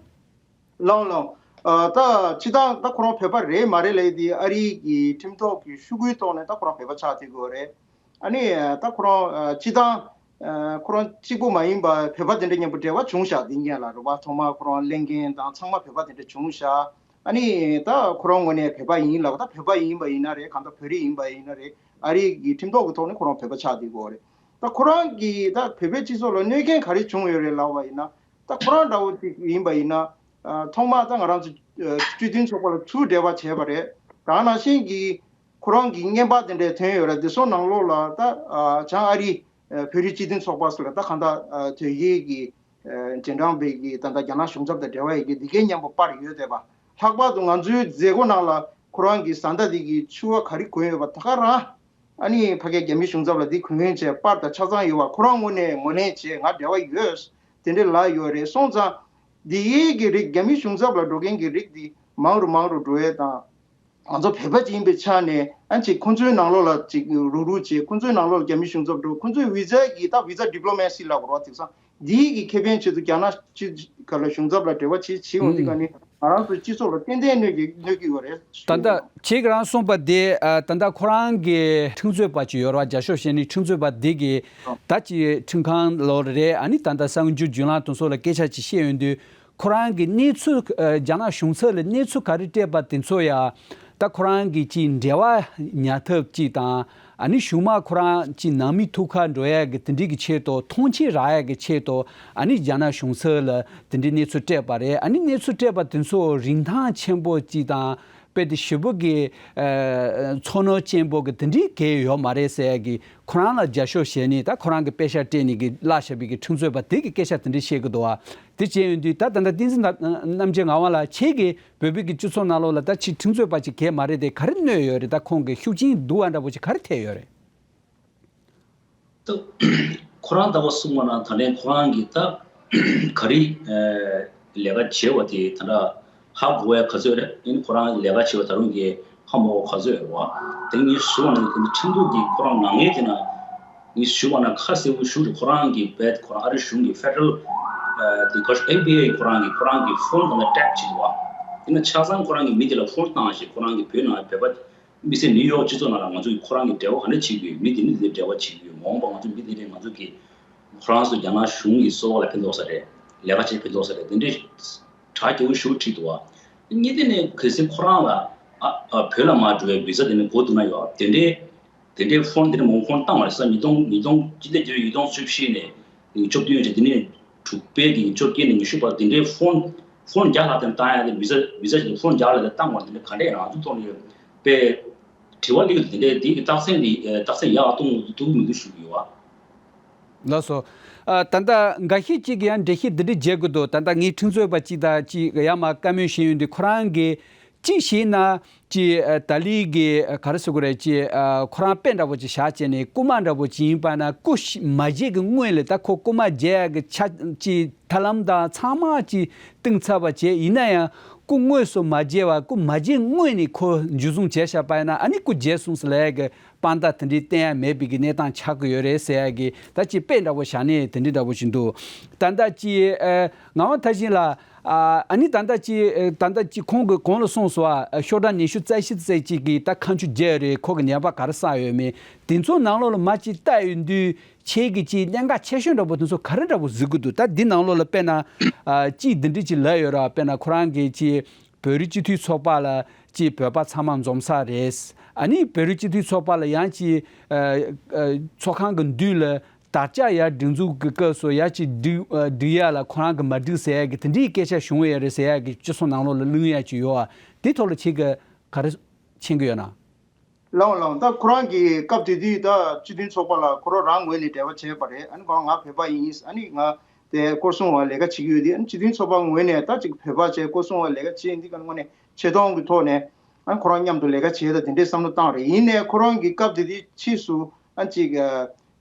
ལགས་ལགས། ཨ་ད་སྤྱིར་བཏང་ད་ཁོ་རང་བོད་པ་རེད་མ་རེད་ལབ་དེ་ཨ་རི་གི་ཁྲིམས་ཐོག་གི་ཤོག་གུའི་ཐོག་ནས་ད་ཁོ་རང་བོད་པ་ཆགས་བསྡད་ཡོད་རེད། ཨ་ནི་ད་ཁོ་རང་ཨ་སྤྱིར་བཏང་ཨ་ཁོ་རང་གཅིག་པུ་མ་ཡིན་པ་བོད་པ་དེ་འདྲ་མཉམ་པོ་འབྲེལ་བ་བྱུང་ཤག། དེ་སྔོན་ལ་རེད་བ། ཐོག་མར་ཁོ་རང་གླེང་མཁན་དང་ཚང་མ་བོད་པ་དེ་འདྲ་བྱུང་ཤག། ཨ་ནི་ད་ཁོ་རང་ངོས་ནས་བོད་པ་ཡིན་ལབ། ད་བོད་པ་ཡིན་པ་ཡིན་ན་རེད། གང་ལྟར་བོད་རིགས་ཡིན་པ་ཡིན་ན་རེད། ཨ་རི་གི་ཁྲིམས་ཐོག་གི་ཐོག་ནས་ཁོ་རང་བོད་པ་ཆགས་བསྡད་ཡོད་རེད། ད་ཁོ་རང་གིས་ད་བོད་པའི་སྤྱི་ཚོགས་ལ་གནོད་སྐྱོན་ག་རེ་བྱུང་ཡོད་རེད་ལབ་པ་ཡིན་ན། ད་ཁོ་རང་འདྲ་བོ་ཅིག་ཡིན་པ་ཡིན་ན། ཨ་ཐོག་མར་ད་ང་རང་ཚོ་ཨ་སྤྱི་མཐུན་ཚོགས་པ་ལ་ཚུར་འབྲེལ་བ་བྱས་པ་རེད། ད་ནང་བཞིན་གྱི་ཁོ་རང་གི་བརྙན་པར་དེ་འདྲའི་ཐོན་ཡོད་རེད། དེ་ཚོ་ནང་ལོགས་ལ་ད་ཨ་བྱང་ཨ་རི་ཨ་བོད་རིགས་སྤྱི་མཐུན་ཚོགས་པ་ཟེར་ལ་ད་གང་ལྟར་ཨ་དོལ་རྒྱལ་གྱི་ཨ་རྗེས་འབྲང་པའི་གི་ད་ལྟ་རྒྱ་ནག་གཞུང་ཚབ་དང་འབྲེལ་བ་ཡོད་ཀྱི་འདི་གའི་མཉམ་པོ་པར་ཡོད་བསྡད་པ། ལྷག་པར་དུ་ང་ཚོའི་མཛད་སྒོ་ནང་ལ་ཁོ་རང་གི་བཟའ་ཟླ་དེ་གི་ཕྱུ་པ་ག་རེ་གོན་ཡོད་པ་ད་ག་རང་། ཨ་ནི་ཕ་གིའི་རྒྱ་མི་གཞུང་ཚབ་ལ་འདི་གུས་བཀུར་བྱས་པར་དང་ཆ་ཚང་ཡོད་པ། ཁོ་རང་ངོས་ནས་ངོས་ལེན་བྱས་ང་འབྲེལ་བ་ཡོད། དེ་འདྲའི་ལབ་ཡོད་རེད། སོང་ཙང་འདི་ཡི་གི་རིགས་རྒྱ་མི་གཞུང་ཚབ་ལ་འགྲོ་མཁན་གྱི་རིགས་འདི་མང་རུ་མང་རུ་འགྲོ་ཡས་དང་། ང་ཚོ་བོད་པ་ཅིག་ཡིན་པའི་ཆ་ནས་ཨ་ཅིག་ཁོང་ཚོའི་ནང་ལོགས་ལ་ཅིག་རུག་རུག་བྱས། ཁོང་ཚོའི་ནང་ལོགས་ལ་རྒྱ་མི་གཞུང་ཚབ་འགྲོ། ཁོང་ཚོའི་བི་ཛ་གི་ད་བི་ཛ་ཌི་པི་ལོ་མེ་སི་ལབ་དགོས་རེད་བ། དེང་སང་འདི་གི་ཁེ་ཕན་ཆེད་དུ་རྒྱ་ནག་སྤྱི་ཁ་ལ་གཞུང་ཚབ་ལ་འབྲེལ་བ་བྱེད་བྱེད་ཡོང་དུས་ཀ་ནི་ང་རང་ཚོའི་སྤྱི་ཚོགས་ལ་ཏན་ཏན་གནོད་ཀྱི་གནོད་ཀྱི་ཡོད་རེད། ད་ལྟ་ཁྱེད་ཀྱིས་རང་གསུངས་པ་དེ་ཨ་ད་ལྟ་ཁོ་རང་གི་ཁྲིམས་རྩོད་པ་ཅིག་ཡོད་རེད་བ། རྒྱ་ཤོག་ཞེ་ནི་ཁྲིམས་རྩོད་པ་དེ་གི་ད་ཅི་ཁྲིམས་ཁང་ལོགས་རེད། ཨ་ནི་ད་ལྟ་གསར་འགྱུར་བརྒྱུད་ལམ་དེ་ཚོ་ལ་སྐད་ཆ་ཅིག་བཤད་ཡོང་དུས། ཁོ་རང་གི་གནས་ཚུལ་ཨ་རྒྱ་ནག་གཞུང་ཚབ་ལ་གནས་ཚུལ་ག་རེ་སྤྲད་པ་དེ་ཚོ་ཡང་ད་ཁོ་རང་གི་ཅིག་འབྲེལ་བ་ཉར་ཐབས་ཅིག་དང་། ཨ་ནི་གཞུག་མ་ཁོ་རང་ཅིག་ནང་མི་ཐུགས་ཁ་འགྲོ་ཡག་གི་དེ་འདྲའི་གི་ཆེད་དུ་མཐོང་ཆེན་རག་ཡག་གི་ཆེད་དུ་ཨ་ནི་རྒྱ་ནག་གཞུང་ཚབ་ལ་དེ་འདྲའི་གནས་ཚུལ་སྤྲད་པ་རེད། ཨ་ནི་གནས་ཚུལ་སྤྲད་པ་དེ་ཚོ་རིན་ཐང་ཆེན་པོ་ཅིག་དང་། དཔེ་དེ་ཞེ་པོ་གི་ཨ་ཚོར་སྣང་ཅན་པོ་གི་དེ་འདྲའི་གང་ཡོད་མ་རེད་ཟེར་ཡག་གི་ཁོ་རང་ལ་རྒྱ་ཤོག་ཞེ་ནི་ད་ཁོ་རང་གི་པེ་ཤག་སྤྲད་ནི་གི་བརླག་བཞག་པའི་གི་ཁྲིམས་རྩོད་པ་དེ་གི་སྐད་ཆ་དེ་འདྲ་བཤད་གི་འདུག་བ། དེ་བྱས་ཡོང་དུས་ད་ད་ལྟ་བསྟན་འཛིན་རྣམ་རྒྱལ་ངག་དབང་ལགས། ཁྱེད་ཀྱིས་བོད་པའི་གི་སྤྱི་ཚོགས་ནང་ལོགས་ལ་ད་ཕྱི་ཁྲིམས་རྩོད་པ་ཅིག་གས་མ་རེད་དེ་ག་རེ་གནོད་ཡོད་རེད། ད་ཁོང་གི་ཤུགས་རྐྱེན་སྡུག་པ་འདྲ་པོ་ཅིག་ག་རེ་ཐེབས་ཡོད་རེད། ད་ཁོ་རང་ལྟ་བུ་གསུངས་པ་ན་ད་ལན་ཁོ་རང་གིས་ད་ག་རེ་ལས་ཀ་བྱས་པ་དེ་ད་ལྟ་ཧ་གོ་བའི་ག་ཚོད་རེད། ཡིན་ཁོ་རང་ལས་ཀ་བྱས་པ་ད་རུང་གི་ཧ་མ་གོ་ག་ཚོད་རེད་བ། དེ་ངས་ཞུ་བ་ན་ཁྲིམས་གཏུག་གི་ཁོ་རང་ནང་ངས་དེ་ན་ངས་ཞུ་བ་ན་ཁ་གསལ་པོ་ཞུ་རེད། ཁོ་རང་གི་བེད་ཁོ་རང་ཨ་རི་གཞུང་གི་ཕེ་ཌ་རལ་དེ་ཁོ་ཨེཕ་བི་ཨའི་ཁོ་རང་གི་ཁོ་རང་གི་ཕོན་གང་ལ་ཊེབ་བྱེད་འདུག་བ། ཡིན་ན་ཆ་ཚང་ཁོ་རང་གི་མི་དེ་ལ་ཕོན་བཏང་ཞིག་ཁོ་རང་གི་བོད་ནང་བོད་པ་དམིགས་བསལ་ནིའུ་ཡོག་སྤྱི་ཚོགས་ནང་ལ་ང་ཚོ་གི་ཁོ་རང་གི་འབྲེལ་བ་ག་འདྲ་བྱེད་ཀྱི་ཡོད། མི་དེ་མི་དེ་འབྲེལ་བ་བྱེད་ཀྱི་ཡོད། མ་འོངས་པ་ང་ཚོ་མི་དེ་འདྲས་ང་ཚོ་གི་ཁོ་རང་ཚོ་རྒྱ་ནག་གཞུང་གི་སོ་བ་ལ་ཕན་ཐོགས་ས་རེད། ལས་ཀ་བྱེད་ཕན་ཐོགས་ས་རེད། དེ་འདྲས་གྲ་རྒྱས་པོ་ཞེ་པོ་བྲིས་འདུག་བ། གཉིས་དེ་ནས་གལ་སྲིད་ཁོ་རང་ལ་ཨ་ཨ་བོད་ལ་མར་འགྲོ་བའི་བི་ཟ་དེ་ནས་དགོས་འདུག་ན་ཡོད། དེ་འདྲས་དེ་འདྲས་ཕོན་དེ་འདྲས་མང་པོ་ཕོན་བཏང་བ་རེད་ས། ཉིས་སྟོང་ཉིས་སྟོང་སྤྱི་ཟླ་བརྒྱད་པའི་ཉིས་སྟོང་བཅུ་བཞི་ནས་བཅུ་བདུན་བྱས་དེ་ནས་དྲུག་པའི་གི་བཅོ་བརྒྱད་ནས་ཉི་ཤུ་བར་དེ་འདྲའི་ཕོན་ཕོན་བརྒྱ་ལྷག་ཙམ་བཏང་ཡ་དེ་བི་ཟ་བི་ཟ་ཞིག་ལ་ཕོན་བརྒྱ་ལྷག་ཙམ་བཏང་བ་དེ་འདྲ་ག་འདྲས་ང་ཚོ་ཐོག་ནས་དཔེ་དྲི་བ་སླེབས་ཀྱི་འདུག་དེ་འདྲའི་དེའི་གི་རྟགས་མཚན་དེ་རྟགས་མཚན་ཡག་གཏོང་གི་འདུག་མི་འདུག་ཞུ་གི་ཡོད་བ། ལགས་སོ། ཨ་ད་ལྟ་འགའ་ཤས་ཅིག་གིས་ཡང་འགྲེལ་བཤད་འདི་འདྲ་བྱེད་དགོས་འདུག་ད་ལྟ་ངའི་ཁྲིམས་རྩོད་པ་ཅིག་དང་ཅིག་ཡར་མར་བཀའ་མོལ་བྱས་ཡོང་དུས་ཁོ་རང་གིས་ གཅིག་བྱས་ན་ཅི་ཨ་ཏཱ་ལི་གི་ཨ་ག་རེ་ཟེར་དགོས་རེད། ཅི་ཨ་ཁོ་རང་དཔེ་འདྲ་པོ་ཅིག་བཞག་བྱས་ནས་རྐུ་མ་འདྲ་པོ་ཅིག་ཡིན་པ་ན། རྐུ་ཤི་མ་བྱེད་ཀྱི་སྔོན་ལ་ད་ཁོ་རྐུ་མ་བྱེད་ཡག་གི་ཆ་ཅི་ཐབས་ལམ་དང་ཚང་མ་ཅི་བཏིང་ཚར་བ་བྱས། ཡིན་ན་ཡང་རྐུ་དངོས་སུ་མ་བྱེད་པ། རྐུ་མ་བྱེད་སྔོན་ནས་ཁོ་འཇུ་བཟུང་བྱས་བཞག་པ་ཡིན་ན། ཨ་ནི་རྐུ་བྱས་སོང་ཟེར་ལབ་ཡག་གི་དཔང་རྟགས་དེ་འདྲའི་བསྟན་ཡག་མེད་པའི་གི་གནས་སྟངས་ཆགས་ཀྱི་ཡོད་རེད་ཟེར་ཡག་གི་ད་ཅི་དཔེ་འདྲ་པོ་བཞག་ནས་དེ་འདྲའི་འདྲ་པོ་ཞིག་འདུག་ད་ལྟ་ཅི་ཨ་ངག་དབང་མཐར་ཕྱིན་ལགས། ཨ་ཨ་ནི་ད་ལྟ་ཅི་ཨ་ད་ལྟ་ཅི་ཁོང་གིས་གོང་ལ་གསུངས་སོང་། ཨ་ཤོག་གྲངས་ཉི་ཤུ་རྩ་བཞི་ཙམ་ཅིག་གིས་ད་ཁ་མཆུ་བརྒྱབ་ཡོད་རེད། ཁོ་གིས་ཉེས་པ་ག་རེ་བསགས་ཡོད་མེད། དེ་ཚོ་ནང་ལོགས་ལ་མར་ཅིག་བལྟ་ཡོང་དུས་ཁྱེད་ཀྱིས་ཅིག་གནད་འགག་ཆེ་ཤོས་འདྲ་པོ་དེ་ཚོ་ག་རེ་འདྲ་པོ་གཟིགས་ཀྱི་འདུག་ད་འདི་ནང་ལོགས་ལ་དཔེར་ན་ཨ་ཅིག་འདི་འདྲ་ཅིག་ལབ་ཡོད་ར། དཔེར་ན་ཁོ་རང་གིས་ཅིག་བོད་རིགས་སྤྱི་མཐུན་ཚོགས་པ་ལ་ཅིག་བོད་པ་ཚང་མ་འཛོམས་ས་རེད། ཨ་ནི་བོད་རིགས་སྤྱི་མཐུན་ཚོགས་པ་ལ་ཡང་ཅིག་ཨ་ཨ་ཚོགས་ཁང་གི་མདུན་ལ་དར་ལྕག་ཡར་སྒྲེང་འཛུགས་ཀྱི་སྐབས་སུ་ཡར་ཅིག་སྒྲིག་ཨ་སྒྲིག་ཡག་ལ་ཁོ་རང་གིས་མ་འགྲིག་ཟེར་ཡག་གི་དེ་འདྲའི་སྐད་ཆ་བྱུང་ཡོད་རེད་ཟེར་ཡག་གི་སྤྱི་ཚོགས་ནང་ལོགས་ལ་གླེང་ཡག་ཅིག་ཡོད་ཨ། དེ་ཐོག་ལ་ཁྱེད་ཀྱིས་ག་རེ་མཁྱེན་གྱི་ཡོད་ན། ལགས་ལགས། ད་ཁོ་རང་གིས་སྐབས་དེ་དུས་ད་སྤྱི་མཐུན་ཚོགས་པ་ལ་ཁོ་རང་རང་ངོས་ནས་འབྲེལ་བ་བྱས་པ་རེད། ཨ་ནི་ཁོ་རང་ང་བོད་པ་ཡིན། ཨ་ནི་ང་དེ་སྐོར་སྲུང་བ་ལས་ཀ་བྱེད་ཀྱི་ཡོད་དེ། ཨ་ནི་སྤྱི་མཐུན་ཚོགས་པ་ངོས་ནས་ད་ཅིག་བོད་པ་བྱས་སྐོར་སྲུང་བ་ལས་ཀ་བྱེད་འདི་ག་ངོས་ནས་ཆེ་མཐོང་གི་ཐོག་ནས་ཨ་ནི་ཁོ་རང་མཉམ་དུ་ལས་ཀ་བྱས། ད་དེ་འདྲའི་བསམ་བློ་བཏང་རེད། ཡིན་ནའི་ཁོ་རང་གིས་སྐབས་དེ་དུས་ཕྱིས་སུ་ཨ་ནི་ཅིག་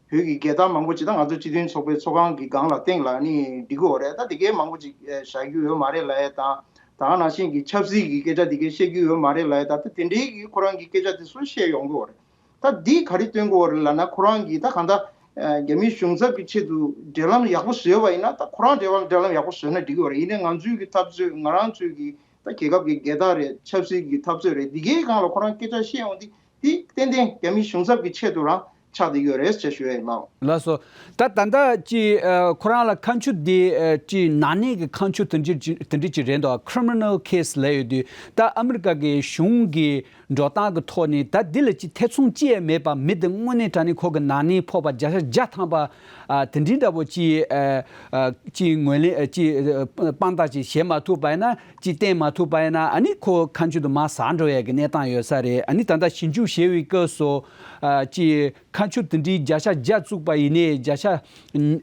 བོད་ཀྱི་རྒྱལ་དར་མང་པོ་ཅིག་ད་ང་ཚོ་སྤྱི་མཐུན་ཚོགས་པའི་ཚོགས་ཁང་གི་སྒང་ལ་སྟེང་ལ་ནི་འགྲིག་གི་ཡོད་རེད། ད་དེ་གའི་མང་པོ་ཅིག་བཞག་རྒྱུ་ཡོད་མ་རེད་ལབ་ཡས་དང་། ད་ག་ནང་བཞིན་གྱི་ཆབ་སྲིད་ཀྱི་སྐད་ཆ་དེ་གའི་བཤད་རྒྱུ་ཡོད་མ་རེད་ལབ་ཡས། ད་ད་དེ་འདྲའི་གི་ཁོ་རང་གི་སྐད་ཆ་དེ་ཚོ་བཤད་ཡོང་གི་ཡོད་རེད། ད་འདིས་ག་རེ་སྟོན་གི་ཡོད་རེད་ལབ་ན། ཁོ་རང་གིས་ད་གང་ལྟར་རྒྱ་མིའི་གཞུང་ཚབ་ཀྱི་ཆེད་དུ་འབྲེལ་ལམ་ཡག་པོ་བཟོས་པ་ཡིན་ན། ད་ཁོ་རང་འབྲེལ་བ་འབྲེལ་ལམ་ཡག་པོ་བཟོས་ན་འགྲིག་གི་ཡོད་རེད། ཡིན་ནའི་ང་ཚོའི་གི་འཐབ་རྩོད། ང་རང་ཚོའི་གི་ད་རྒྱལ་ཁབ་ཀྱི་རྒྱལ་དར་རེད། ཆབ་སྲིད་ཀྱི་འཐབ་རྩོད་རེད། འདི་གའི་སྒང་ལ་ཁོ་རང་སྐད་ཆ་བཤད་ཡོང་དུས། དེ་ཏན་ཏན་རྒྱ་མིའི་གཞུང་ཚབ་ཀྱི་ཆེད་དུ་རང་ཆགས་བསྡད་ཡོད་རེད་ཅེས་ཞུ་ཡ་ཡིན། ལགས། ལགས་སོ། ད་ད་ལྟ་ཅི་ཨ་ཁོ་རང་ལ་ཁ་མཆུ་དེ་ཨ་ཅི་ནག་ཉེས་ཀྱི་ཁ་མཆུ་དེ་འདྲ་ཅི་དེ་འདྲ་ཅི་རེད་འདུག criminal case ལབ་ཡོད་དུས། ད་ཨ་མི་རི་ཀ་གི་གཞུང་གི་འགྲོ་སྟངས་ཀྱི་ཐོག་ནས་ད་འདི་ལ་ཅི་ཐེ་ཚོམ་ཅི་ཡང་མེད་པ། མི་དེ་དངོས་གནས་དྲང་གནས་ཁོ་གི་ནག་ཉེས་ཕོག་པ་བརྒྱ་ཆ་བརྒྱ་ཐམ་པ་ཨ་དེ་འདྲའི་འདྲ་པོ་ཅི་ཨ་ཨ་ཅི་ངོས་ལེན་ཨ་ཅི་ཨ་དཔང་རྟགས་ཅི་བྱེད་མ་ཐུབ་པ་ཡིན་ན། ཅིག་བསྟན་མ་ཐུབ་པ་ཡིན་ན། ཨ་ནི་ཁོ་ཁ་མཆུ་དེ་མར་ཟག་འགྲོ་ཡས་ཀྱི་གནས་སྟངས་ཡོད་ས་རེད། ཨ་ནི་ད་ལྟ་ཞིབ་འཇུག་བྱེད་པའི་སྐབས་སུ་ཨ་ཅིག་ཁ་མཆུ་དེ་འདྲའི་བརྒྱ་ཆ་བརྒྱ་བཙུགས་པ་ཡིན་ནའི་བརྒྱ་ཆ་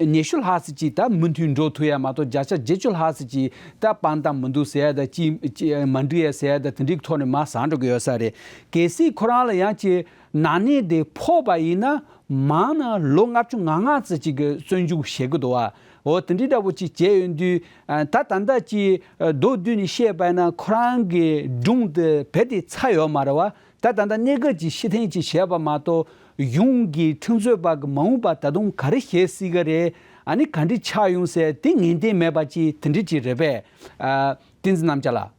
ཉི་ཤུ་ལྷག་ཙམ་ཅིག་ད་མུ་མཐུད་འགྲོ་ཐུབ་ཡ་མ་གཏོགས། བརྒྱ་ཆ་བརྒྱད་ཅུ་ལྷག་ཙམ་ཅིག་ད་དཔང་རྟགས་མི་འདུག་ཟེར་ཡ་ད། ཅིག་ཅིག་མ་འགྲིག་ཡ་ཟེར་ཡ་ད་དེ་འདྲའི་ཐོག་ནས་མར་ཟག་འགྲོ་གི་ཡོད་ས་རེད། གལ་སྲིད་ཁོ་རང་ལ་ཡང་ཅིག་ནག་ཉེས་དེ་ཕོག་པ་ཡིན་ན། མང་ན་ལོ་ལྔ་བཅུ་ང་ལྔ་ཙམ་ཅིག་གི་བཙོན་འཇུག་བྱེད་ཀྱི་འདུག་བ། འོ་དེ་འདྲའི་འདྲ་པོ་ཅིག་བྱས་ཡོང་དུས། ཨ་ད་ད་ལྟ་ཅིག་ཨ་མདོར་བསྡུས་ནས་བཤད་པ་ཡིན་ན། ཁོ་རང་གི་སྒྲུང་དེ་རྦད་དེ་ཚར་ཡོད་མ་རེད་བ། ད་ད་ལྟ་གནད་འགག་ཅིག་ཕྱིར་འཐེན་ཅིག་བྱས་པ་མ་གཏོགས། གཞུང་གི་ཁྲིམས་རྩོད་པ་གི་མ་འོངས་པ་ད་དུང་ག་རེ་བྱེད་སྲིད་གི་རེད། ཨ་ནི་ག་འདྲ་ཆགས་ཡོང་ཟེར་དེ་ངེས་གཏན་མེད་པ་ཅིག་དེ་འདྲ་ཅིག་རེད་པས། ཨ་བསྟན་འཛིན་རྣམ་རྒྱལ་ལགས།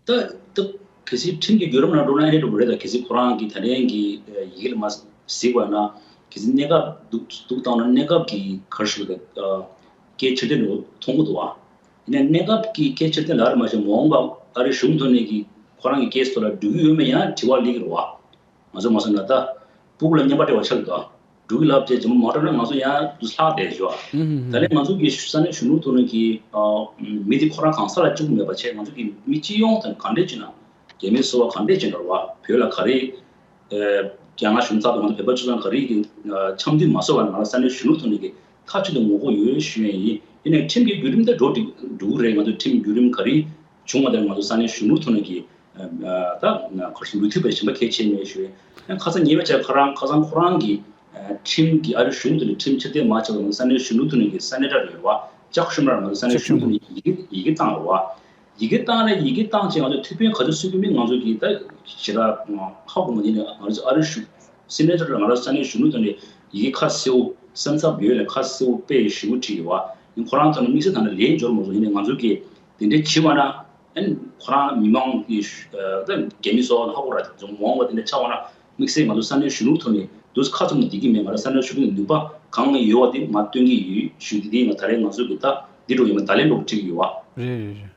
ད་ད་གལ་སྲིད་ཁྲིམས་ཀྱི་བརྒྱུད་རིམ་ནང་འགྲོ་ན་ཨེ་འདྲ་འདྲ་པོ་རེད། ད་གལ་སྲིད་ཁོ་རང་གིས་ད་ལན་གྱི་ཡི་གེ་ལ་མ་གཟིགས་པ་ན། གལ་སྲིད་གནས་སྐབས་སྡུག་སྡུག་བཏང་ན་གནས་སྐབས་ཀྱི་ག་རེ་ཞུ་དགོས་རེད། སྐད་ཆ་དེ་འདྲ་མཐོང་གི་འདུག་བ། ཡིན་ནའི་གནས་སྐབས་ཀྱི་སྐད་ཆ་དེ་ལ་རེ་མ་བྱས། མ་འོངས་པ་ཨ་རིའི་གཞུང་ཐོག་ནས་ཀྱི་ཁོ་རང་གི་ཁེ་སི་ཐོག་ལ་འགྲོ་གི་ཡོད་མེད་ཡང་དྲི་བ་སླེབས་ཀྱི་རེད་བ། ང་ཚོ་མ་སོང་ན་ད་སྤུ་གུ་ལ་བརྙན་པར་སྤྲད་པ་ཆགས་ཀྱི་འདུག་འགྲོ་གི་ལབ་བྱས་རྗེས་མ་མ་འགྲོ་ན་ང་ཚོ་ཡང་དུ་ལྷག་བསྡད་བཞག་ད་ལན་ང་ཚོ་གི་ས་གནས་གཞོན་ནུ་ཐོག་ནས་ཀྱི་མི་དེ་ཁོ་རང་གང་ཟག་ལ་གཅིག་པུ་མེད་པ་བྱས། ང་ཚོ་གི་མི་སྤྱི་ཡོངས་དང་ག་འདྲས་བྱས་ན། རྒྱ་མིའི་སོ་པ་ག་འདྲས་བྱས་ན་རེད་བ། བོད་ལ་ག་རེ། རྒྱ་ནག་གཞུང་ཚབ་དང་ང་ཚོ་བོད་པ་སྤྱི་ཚོགས་ག་རེ་གི་འཆམ་མཐུན་མ་བཟོ་བ་ན། ང་ལ་ས་གནས་གཞོན་ནུ་ཐོག་ནས་ཀྱི་ཐག་གཅོད་དུ་ངོ་རྒོལ་ཡོད་ཞུ་ཡས་ཡིན། ཡིན་ནའི་ཁྲིམས་ཀྱི་བརྒྱུད་རིམ་དེ་འགྲོ་འགྲིག་འགྲོ་གི་རེད། ང་ཚོ་ཁྲིམས་བརྒྱུད་རིམ་ག་རེ་བྱུང་བ་དེ་ང་ཚོ་ས་གནས་གཞོན་ནུ་ཐོག་ནས་ཀྱི་ད་ཁོར་མུ་མཐུད་པའི་ཞེན་པ་གལ་ཆེ་མེད་ཞུ་ཡས། ཁ་སང་ཉེ་བའི་ཆར་ཁ་རང་ཁ་སང་ཁོ་རང་གི་ཁྲིམས་ཀྱི་ཨ་རི་གཞུང་དེ་ནས་ཁྲིམས་ཕྱིར་འཐེན་མ་བྱས་པ་ང་ཚོ་ས་གནས་གཞོན་ནུ་ཐོག་ནས་ཀྱི་ས་གནས་གྲ་རེད་བ། ཅག་ཤུ་མར་ང་ཚོ་ས་གནས་གཞོན་ནུ་ཐོག་ནས་ཡི་གེ་ཡི་གེ་བཏང་རེད་བ། ཡི་གེ་བཏང་ནས་ཡི་གེ་བཏང་རྗེས་ང་ཚོ་ཐུགས་ཕན་ག་ཚོད་གསོས་ཀྱི་མིན་ང་ཚོ་གིས་ད་ཞེ་དྲག་ཧ་གོ་མ་ཉན་ནས། ང་ཚོ་ཨ་རི་གཞུང་སི་ནེ་ཊར་ལ་ང་རང་ས་གནས་གཞོན་ནུ་ཐོག་ནས་ཡི་གེ་ཁ་གསལ་པོ་སེམས་འཚབ་ཡོད་ལ་ཁ་གསལ་པོ་དཔེ་ཞིབ་པོ་བྲིས་ཡོད་བ། ཡིན་ཁོ་རང་ཐོག་ནས་དམིགས་བསལ་ཐོག་ནས་ལན་འབྱོར་མ་སོང་། ཡིན་ནའི་ང་ཚོ་གིས་དེ་འདྲའི་བྱས་པ་ན་ཨན་ཁོ་རང་མི་མང་གི་ད་རྒྱ་མི་སོགས་ལ་ཧ་གོ་ར་འཛོམས་འོང་བ་དེ་འདྲ་ཆགས་པ་ན། དམིགས་བསལ་ང་ཚོ་ས་གནས་གཞོན་ནུ་ཐོག་ནས་དུས་ཁ་ཚུམ་ནས་བསྡད་ཀྱི་མེད། ང་རང་ས་གནས་གཞོན་ནུ་ནུས་པ་གང་ཡོད་བ་དེ་མར་སྟོན་གྱི་ཡོད་ཞུ། དེ་དེ་ང་ད་རེས་ང་ཚོ་གི་ད་འདི་འགྲོ་ཡོད་མ་ད་ལན་འགྲོ་བྲིས་ཀྱི་ཡོད་བ། རེད་རེད་རེད།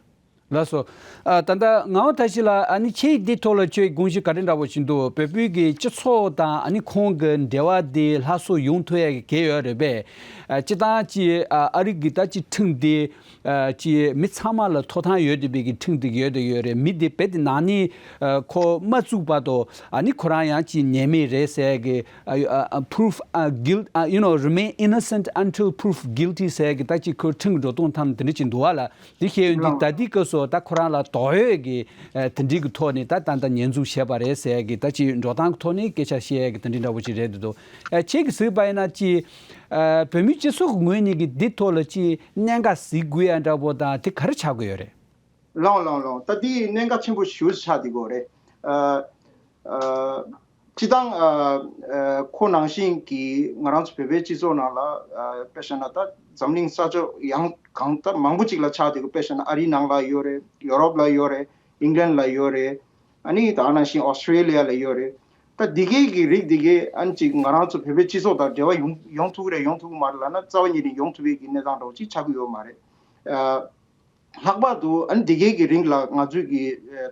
ལགས་སོ། ཨ་ད་ལྟ་ངག་དབང་མཐར་ཕྱིན་ལགས། ཨ་ནི་ཁྱེད་འདི་ཐོག་ལ་ཁྱོད་དགོངས་གཞི་ག་རེ་འདྲ་པོ་ཞིག་འདུག་བོད་པའི་གི་སྤྱི་ཚོགས་དང་ཨ་ནི་ཁོང་གི་འབྲེལ་བ་དེ་སླར་གསོ་ཡོང་ཐུབ་ཡ་གི་གལ་ཡོད་རེད་པས། ཨ་སྤྱི་བཏང་ཅི་ཨ་ཨ་རི་གི་ད་ཅི་ཁྲིམས་དེ་ཨ་ཅི་མི་ཚང་མ་ལ་ཐོབ་ཐང་ཡོད་བསྡད་པའི་གི་ཁྲིམས་དེ་ཡོད་དེ་ཡོད་རེད། མི་དེ་རྦད་དེ་ནག་ཉེས་ཨ་ཁོ་མ་བཙུགས་བར་དུ་ཨ་ནི་ཁོ་རང་ཡང་ཅི་ཉེས་མེད་རེད་ཟེར་གི་ཨ་ཨ་proof ཨ་guilt ཨ་you know remain innocent until proof guilty ཟེར་གི་ད་ཅི་ཁོ་ཁྲིམས་འགྲོ་སྟངས་ཐམས་དེ་འདྲ་ཅིག་འདུག་བ་ལ། དེ་ཤེས་ཡོན་དེ་ད་ལྟའི་སྐབས་སུ། ད་ཁོ་རང་ལ་དོགས་ཡོད་ཀྱི་དེ་འདྲའི་གི་ཐོག་ནས་ད་ད་ད་ཉེས་འཛུགས་བྱས་པ་རེད་ཟེར་ཡ་གི་ད་ཅིག་འགྲོ་སྟངས་ཀྱི་ཐོག་ནས་སྐད་ཆ་བཤད་ཡ་གི་དེ་འདྲའི་འདྲ་བོ་ཅིག་རེད་འདུག་ཨ་ཁྱེད་ཀྱིས་གཟིགས་པ་ཡིན་ན་ཅིག་ཨ་བོད་མི་སྤྱི་ཚོགས་ཀྱི་ངོས་ནས་གི་འདི་ཐོག་ལ་ཅིག་གནད་འགག་གཟིགས་དགོས་ཡ་འདྲ་བོ་དང་དེ་ག་རེ་ཆགས་ཀྱི་ཡོད་རེད། ལགས་ལགས་ལགས། ད་འདི་གནད་འགག་ཆེན་པོ་ཞེ་པོ་ཆགས་བསྡད་ཀྱི་ཡོད་རེད། ཨ་ཨ་སྤྱིར་བཏང་ཨ་ཨ་ཁོ་ནང་བཞིན་གྱི་ང་རང་ཚོ་བོད་པའི་སྤྱི་ཚོགས་ནང་ལ་ཨ་དཔེ་བཞག་ན་ད་འཛམ་གླིང་ས་ཕྱོགས་ཡང་གང་ད་མང་པོ་ཅིག་ལ་ཆགས་བསྡད་ཀྱི། དཔེ་བཞག་ན་ཨ་རིའི་ནང་ལ་ཡོད་རེད། ཡོ་རོབ་ལ་ཡོད་རེད། ཨིང་ལན་ལ་ཡོད་རེད། ཨ་ནི་ད་ག་ནང་བཞིན་ཨོ་སི་ཀྲེ་ལི་ཡ་ལ་ཡོད་རེད། ད་འདི་གའི་གི་རིགས་འདི་གའི་ཨ་ནི་ཅིག་ང་རང་ཚོ་བོད་པའི་སྤྱི་ཚོགས་དང་འབྲེལ་བ་ཡོང་ཡོང་ཐུབ་ཀྱི་རེད། ཡོང་ཐུབ་ཀྱི་མ་རེད་ལབ་ན་རྩ་བ་ཉིད་ནས་ཡོང་ཐུབ་པའི་གི་གནས་སྟངས་འདྲ་བོ་ཅིག་ཆགས་ཀྱི་ཡོད་མ་རེད། ཨ། ལྷག་པར་དུ་ཨ་ནི་འདི་གའི་གི་རིང་ལ་ང་ཚོའི་གི་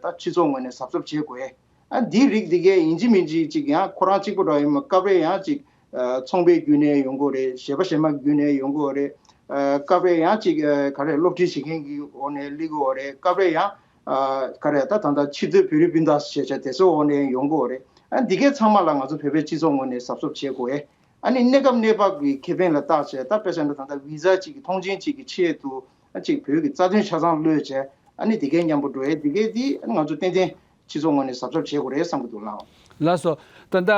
ཨ་ད་སྤྱི་ཚོགས་ངོས་ནས་གཟབ་གཟབ་བྱེད་དགོས། ཨ་འདིའི་རིགས་འདི་གའི་ཡིན་གཅིག་མིན་གཅིག་ཅིག་ཡང་ཁོ་རང་གཅིག་པོ་འདྲ་ཡིན་མ། སྐབས་རེ་ཡང་ཅིག་ཨ་ཚོང་པའི་བརྒྱུད་ནས་ཡོང་གི་རེད། གཞས་པ་གཞས་མ་བརྒྱུད་ནས་ཡོང་གི་རེད། ཨ་སྐབས་རེ་ཡང་ཅིག་ཨ་ག་རེ་སློབ་ཁྲིད་བྱེད་མཁན་གྱི་འོག་ནས་སླེབས་ཀྱི་ཡོད་རེད། སྐབས་རེ་ཡང་ཨ་ག་རེ་ད་ད་ལྟ་ཕྱི་སྡོད་བོད་རིགས་སྤུན་ཟླ་ཞེས་བྱ་དེ་ཚོའི་འོག་ནས་ཡོང་གི་ཡོད་རེད། ཨ་འདི་གའི་ཚང་མ་ལ་ང་ཚོ་བོད་པའི་སྤྱི་ཚོགས་ངོས་ནས་གཟབ་གཟབ་བྱེད་དགོས། ཨ་ནི་གནས་སྐབས་གནས་བབ་ཀྱི་ཁེ་ཕན་ལ་བརྟག་བྱས། ད་དཔེ་བཞག་ན་ད་ལྟ་བི་ཟ་གཅིག་གི་མཐོང་མཆན་གཅིག་གི་ཆེད་དུ་ཨ་གཅིག་བོད་ཀྱི་རྩ་དོན་ཆ་ཚང་གློད་བྱས། ཨ་ནི་དེ་གའི་མཉམ་པོ་འགྲོ་ཡས་དེ་གའི་དེ་ང་ཚོ་ཏན་ཏན་སྤྱི་ཚོགས་ངོས་ནས་གཟབ་གཟབ་བྱེད་དགོས་རེད་བསམ་གྱི་འདུག་ལགས། ལགས་སོ། ད་ལྟ་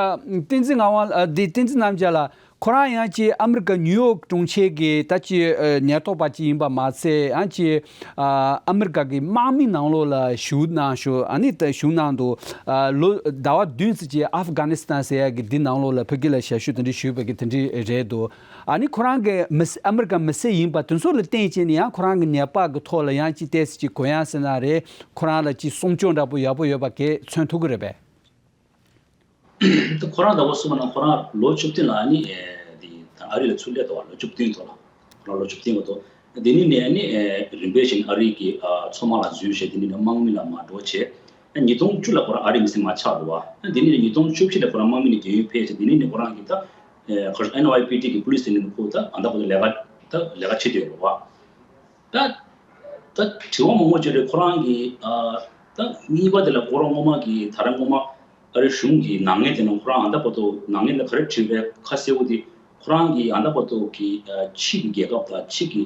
བསྟན་འཛིན་ངག་དབང་ཨ་འདི་བསྟན་འཛིན་རྣམ་རྒྱལ་ལགས་ཁོ་རང་ཡང་ཅིག་ཨ་མི་རི་ཀ་ནིའུ་ཡོག་གྲོང་ཁྱེར་གྱི་ད་ཅིག་ཨ་ཉེན་རྟོག་པ་ཅིག་ཡིན་པ་མ་ཟད། ཡང་ཅིག་ཨ་ཨ་མི་རི་ཀ་གི་དམག་མི་ནང་ལོགས་ལ་ཞུགས་གནང་ཞུ། ཨ་ནི་ད་ཞུགས་གནང་འདུག་ཨ་ལོ་ཟླ་བ་བདུན་ཙམ་ཅིག་ཨབ་གྷ་ནི་སི་ཐན་ཟེར་ཡ་གི་འདི་ནང་ལོགས་ལ་ཕ་གི་ལ་ཞབས་ཞུ་དེ་འདྲ་ཞུས་པ་གི་དེ་འདྲ་རེད་འདུག་ཨ་ནི་ཁོ་རང་གི་མི་སེ་ཨ་མི་རི་ཀ་མི་སེར་ཡིན་པ་དེ་ཚོ་ལ་བརྟེན་བྱས་ནས་ཡང་ཁོ་རང་གི་ནད་པ་གི་ཐོག་ལ་ཡང་ཅིག་ཏོག་ཙམ་ཅིག་གུ་ཡངས་ཟེར་ན་རེད། ཁོ་རང་ལ་ཅིག་སྲུང་སྐྱོབ་འདྲ་པོ་ཡག་པོ་ཡོད་པ་གས་མཚོན་ཐུབ་ཀྱི་རེད་པས། ད་ཁོ་རང་ལྟ་བུ་གསུངས་པ་ན་ཁོ་རང་ལོ་བཅུ་བདུན་ལ་ཨ་ནི་ཨེ་འདི་ད་ཨ་རི་ལ་ཚུར་སླེབས་འདུག་བ། ལོ་བཅུ་བདུན་ཐོག་ལ། ཁོ་རང་ལོ་བཅུ་བདུན་འགོ་ཐོག་དེ་ནས་ནས་ཨ་ནི་ཨེ་རིམ་པས་བཞིན་ཨ་རི་གི་ཨ་མཚོ་དམག་ལ་འཛུལ་བྱས། དེ་ནས་ནས་དམག་མི་ལ་མར་འགྲོ་བྱས། ཨ་ཉིས་སྟོང་བཅུ་ལ་ཁོ་རང་ཨ་རི་མི་སེར་མར་ཆགས་འདུག་བ། ཨ་དེ་ནས་ནས་ཉིས་སྟོང་བཅུ་བཞི་ལ་ཁོ་རང་དམག་མི་ནས་རྒས་ཡོལ་ཕེབས་བྱས། དེ་ནས་ནས་ཁོ་རང་གི་ད་ཨེ་ཁོ་ཨེན་ཝའི་པི་ཏི་གི་པུ་ལིས་དེ་ནས་ཁོ་ད་ཨ་ད་ཁོ་ད་ལས་ཀ་ད་ལས་ཀ་བྱེད་བསྡད་ཡོད་རེད་བ། ད་ད་དྲི་བ་མང་པོ་བྱས་རེད། ཁོ་རང་གིས་ཨ་ད་གཉིས་པ་དེ་ལ་ཁོ་རང་སྔོན་མ་གི་ད་རང་སྔོན་མ་ཨ་རི་གཞུང་གི་ནང་ངན་དེ་ནང་ཁོ་རང་ཨ་ད་བར་དུ་ནང་ངན་ལ་ག་རེ་བྲིས་པའི་ཁ་གསལ་པོ་དེ། ཁོ་རང་གིས་ཨ་ད་བར་དུ་གི་ཨ་ཕྱི་གི་རྒྱལ་ཁབ་དང་ཕྱི་གི་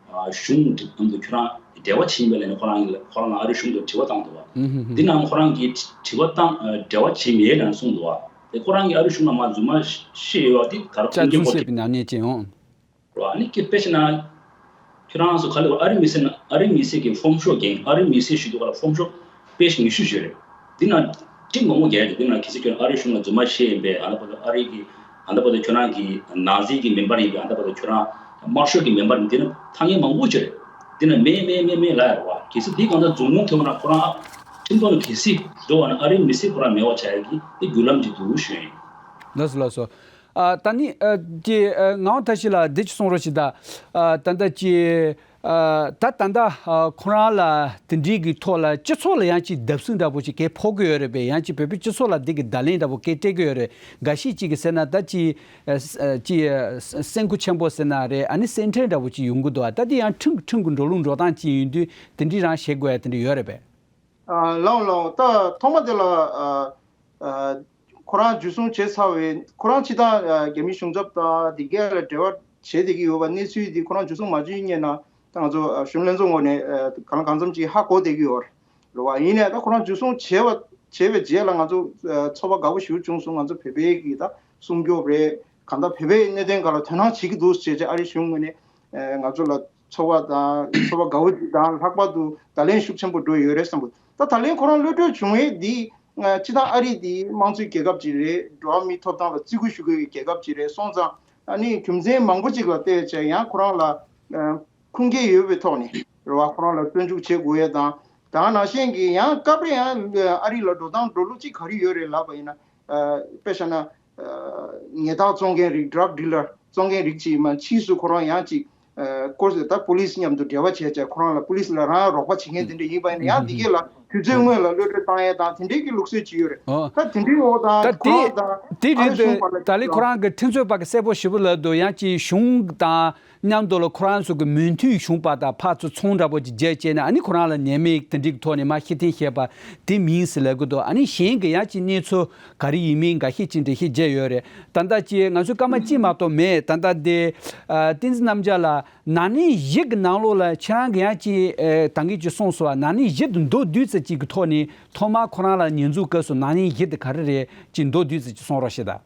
ཨ་གཞུང་གི་ནང་དུ་ཁྱོད་རང་འབྲེལ་བ་བྱེད་ཡིན་པ་ལས་ནས་ཁོ་རང་གི་ཁོ་རང་ལ་ཨ་རི་གཞུང་དུ་དྲི་བ་བཏང་འདུག་བ། ཨུ་ཧུ་ཧུ། འདི་ནང་ཁོ་རང་གིས་དྲི་བ་བཏང་ཨ་འབྲེལ་བ་བྱེད་མེད་ལབ་གསུངས་འདུག་བ། དེ་ཁོ་རང་གིས་ཨ་རི་གཞུང་ལ་མར་རྫུན་མ་བཤད་ཡོད་པ་དེ་ད་རུང་ལྕགས་རྩུབ་བཤད་པའི་ནག་ཉེས་ཅན་འོང་། རོ། ཨ་ནི་ཀི་དཔེ་བྱས་ན། ཁྱོད་རང་ཚོ་ག་ལེ་བ་ཨ་རི་མི་སེར་ན་ཨ་རི་མི་སེར་གྱི་ཧྥོམ་ཤོག་འགེངས། ཨ་རི་མི་སེར་ཞུ་དུས་ག་ལ་ཧྥོམ་ཤོག་དཔེ་ཉི་ཤུ་ཞིག་རེད། འདི་ན་ཏིག་མང་པོ་རྒྱག་གི་འདུག་འདི་ན་གལ་སྲིད་ཁྱོད་རང་ཨ་རི་གཞུང་ལ་རྫུན་མ་བཤད་ཡིན་པས། ཨ་ད་བར་དུ་ཨ་རི་གི་ཨ་ད་བར་དུ་ཁྱོད་རང་གི་ནཱ་ཛི་གི་མེམ་བར་ཡིན་པས། ཨ་ད་བར་དུ་ཁྱོད་རང་དམར་ཤོག་གི་མེམ་བར་ཡིན། འདི་ན་ཐ་སྙད་མང་པོ་ཅིག་རེད། འདི་ན་མེད་མེད་མེད་མེད་ལབ་ཡོད་རེད་བ། གལ་སྲིད་འདི་གང་ལྟར་རྫུན་མ་ཐོན་པ་ན་ཁོ་རང་ཁྲིམས་ཐོག་ནས་གལ་སྲིད་འགྲོ་བ་ན་ཨ་རི་མི་སེར་ཁོ་རང་མེད་པ་བྱ་ཡག་གི་འདི་བརྒྱུད་ལམ་ཅིག་འདུག་ཞུ་ཡིན། ལགས་སོ་ལགས་སོ། ཨ་ད་ནི་ཨ་ཀྱེ་ཨ་ངག་དབང་མཐར་ཕྱིན་ལགས་འདི་ཅིག་གསུང་རོགས་བྱེད་ད། ཨ་ད་ལྟ་ཀྱེ་ཨ་ད་ད་ལྟ་ཨ་ཁོ་རང་ལ་དེ་འདྲའི་གི་ཐོག་ལ་སྤྱི་ཚོགས་ལ་ཡང་ཅིག་བརྡབ་གསིག་འདྲ་པོ་ཅིག་གས་ཕོག་གི་ཡོད་རེད་པས། ཡང་ཅིག་བོད་པའི་སྤྱི་ཚོགས་ལ་འདི་གི་བརྡ་ལན་འདྲ་པོ་གས་སྤྲད་གི་ཡོད་རེད། འགའ་ཤས་ཅིག་གིས་ཟེར་ན་ད་ཅིག་ཨ་ཨ་ཅིག་ཨ་སེམས་ཁུར་ཆེན་པོ་ཟེར་ན་རེད། ཨ་ནི་སེམས་ཁྲལ་འདྲ་པོ་ཅིག་ཡོང་གི་འདུག་ཨ་ད་འདི་ཡང་ཁྲིམས་ཁྲིམས་གི་འགྲོ་ལུགས་འགྲོ་སྟངས་ཅིག་ཡིན་དུས་དེ་འདྲའི་རང་བྱེད་དགོས་ཡ་དེ་འདྲ་ཡོད་རེད་པས། ཨ་ལགས་ལགས། ད་ཐོག་མ་དེ་ལ་ཨ་ཨ་ཁོ་རང་འཇུ་བཟུང་བྱས་ཚར་བའི་ཁོ་རང་སྤྱིར་བཏང་ཨ་རྒྱ་མི་གཞུང་ཚབ་དང་དེ་གས་ལ་འབྲེལ་བ་བྱས་བསྡད་ཀྱི་ཡོད་པ། གནས་ཚུལ་འདི་ཁོ་རང་འཇུ་བཟུང་མ་བྱས་སྔོན་ན་ད་ང་ཚོ་ཨ་གཞོན་ལྷན་ཚོགས་ངོས་ནས་ཨ་གང་ལ་གང་འཚམ་ཅིག་ཧ་གོ་བསྡད་ཀྱི་ཡོད་རེད་བ། ཡིན་ནའི་ད་ཁོ་རང་འཇུ་བཟུང་བྱས་པ་བྱས་པའི་རྗེས་ལ་ང་ཚོ་ཨ་ཚོར་བ་དགའ་པོ་ཞེ་པོ་བྱུང་སོང་། ང་ཚོ་བོད་པའི་གི་ད་སྲུང་སྐྱོབ་རེད། གང་ལྟར་བོད་པའི་གནད་དོན་སྒང་ལ་དོ་སྣང་བྱེད་ཀྱི་འདུག་ཟེར་བྱས་ཨ་རི་གཞུང་ངོས་ནས་ཨ་ང་ཚོ་ལ་ཚོར་བ་དང་ཚོར་བ་དགའ་བོ་དང་ལྷག་པར་དུ་བརྡ་ལན་ཤུགས་ཆེན་པོ་འགྲོ་ཡོད་རེད་བསམ་གི། ད་ད་ལན་ཁོ་རང་གློད་གྲོལ་བྱུང་བའི་འདི་ཨ་སྤྱིར་བཏང་ཨ་རི་འདི་དམངས་གཙོའི་རྒྱལ་ཁབ་ཅིག་རེད། འགྲོ་བ་མིའི་ཐོབ་ཐང་ལ་བརྩི་བཀུར་ཞུ་དགོས་ཀྱི་རྒྱལ་ཁབ་ཅིག་རེད་སོང་ཙང་། ཨ་ནི་རྒྱུ་མཚན་མང་པོ་ཅིག་ལ་བལྟས་བྱས་ཡང་ཁོ་རང་ལ་ཨ་ཁུངས་སྐྱེལ་ཡོད་པའི་ཐོག་ནས་རེད་བ། ཁོ་རང་ལ་བཙོན་འཇུག་བྱེད་དགོས་ཡས་དང་། ད་ག་ནང་བཞིན་གྱི་ཡང་སྐབས་རེ་ཡང་ཨ་རི་ལ་འགྲོ་སྟངས་འགྲོ་ལུགས་ཅིག་ག་རེ་ཡོད་རེད་ལབ་པ་ཡིན་ན་ཨ་དཔེ་བཞག་ན། ཨ་ཉལ་ཐག་བཙོང་མཁན་རིགས། ཌྲག་ཌི་ལར་བཙོང་མཁན་རིགས་ཅིག་མ་ཕྱིས་སུ་ཁོ་རང་ཡང་ཅིག་ཨ་སྐོར་ཟེར་ད་པུ་ལིས་མཉམ་དུ་འབྲེལ་བ་བྱས་བྱས་ཁོ་རང་ལ་པུ་ལིས་ལ་རང་རོགས་པ་བྱེད་མཁན་དེ་འདྲ་ཡིན་པ་ཡིན་ན་ཡང་འདི་གས་ལ་ དུས་ཚོད་སྔོན་ལ་གློད་གྲོལ་བཏང་ཡས་དང་དེ་འདྲའི་གི་ལུགས་སྲོལ་ཅིག་ཡོད་རེད། ཨོ། ད་དེ་འདྲའི་འོག་དང་ད་ཁོ་དེ་རང་དང་དེ་ཨ་རི་རེད་འདུག་གཞུང་བར་ལ་ད་ལི་ཁོ་རང་གི་ཁྲིམས་རྩོད་པ་གི་གསལ་པོ་ཞེ་པོ་ལབ་འདུག་ཡང་ཅིག་གཞུང་དང་མཉམ་དུ་ལ་ཁོ་རང་ཚོ་གི་མོས་མཐུན་བྱུང་པ་དང་ཕར་ཚུར་ཚོང་འདྲ་པོ་ཅིག་བརྒྱབ་བྱས་ནས་ཨ་ནི་ཁོ་རང་ལ་ཉེས་མེད་དེ་འདྲའི་གི་ཐོག་ནས་མར་ཕྱིར་འཐེན་བྱས་པ་དེ་མིན་ཟེར་ལབ་གི་འདུག་ཨ་ནི་གཞན་གི་ཡང་ཅིག་གནས་ཚུལ་ག་རེ་ཡིན་མིན་འགའ་ཤས་ཅིག་འགྲེལ་བཤད་བརྒྱབ་ཡོད་རེད། ད་ལྟ་ཅིག་ང་ཚོའི་སྐར་མ་གཅིག་མ་གཏོགས་མེད། ད་ལྟ་དེ་ཨ་བསྟན་འཛིན་རྣམ་རྒྱལ་ལགས། ན་ནིང་བཞི་གི་ནང་ལོགས་ལ་ཁྱེད་རང་གིས་ཡང་ཅིག་ཨེ་ད་གིན་ཅིག་གསུངས་སོང་བ། ན་ནིང་བཞི་དེ་མདོར་བསྡུས་ཙམ་ཅིག་གི་ཐོག་ནས་ཐོག་མར་ཁོ་རང་ལ་ཉེས་འཛུགས་སྐབས་སུ་ན་ནིང་བཞི་དེ་ག་རེ་རེད་ཅིག་མདོར་བསྡུས་ཙམ་ཅིག་གསུང་རོགས་ཞེས་དང་།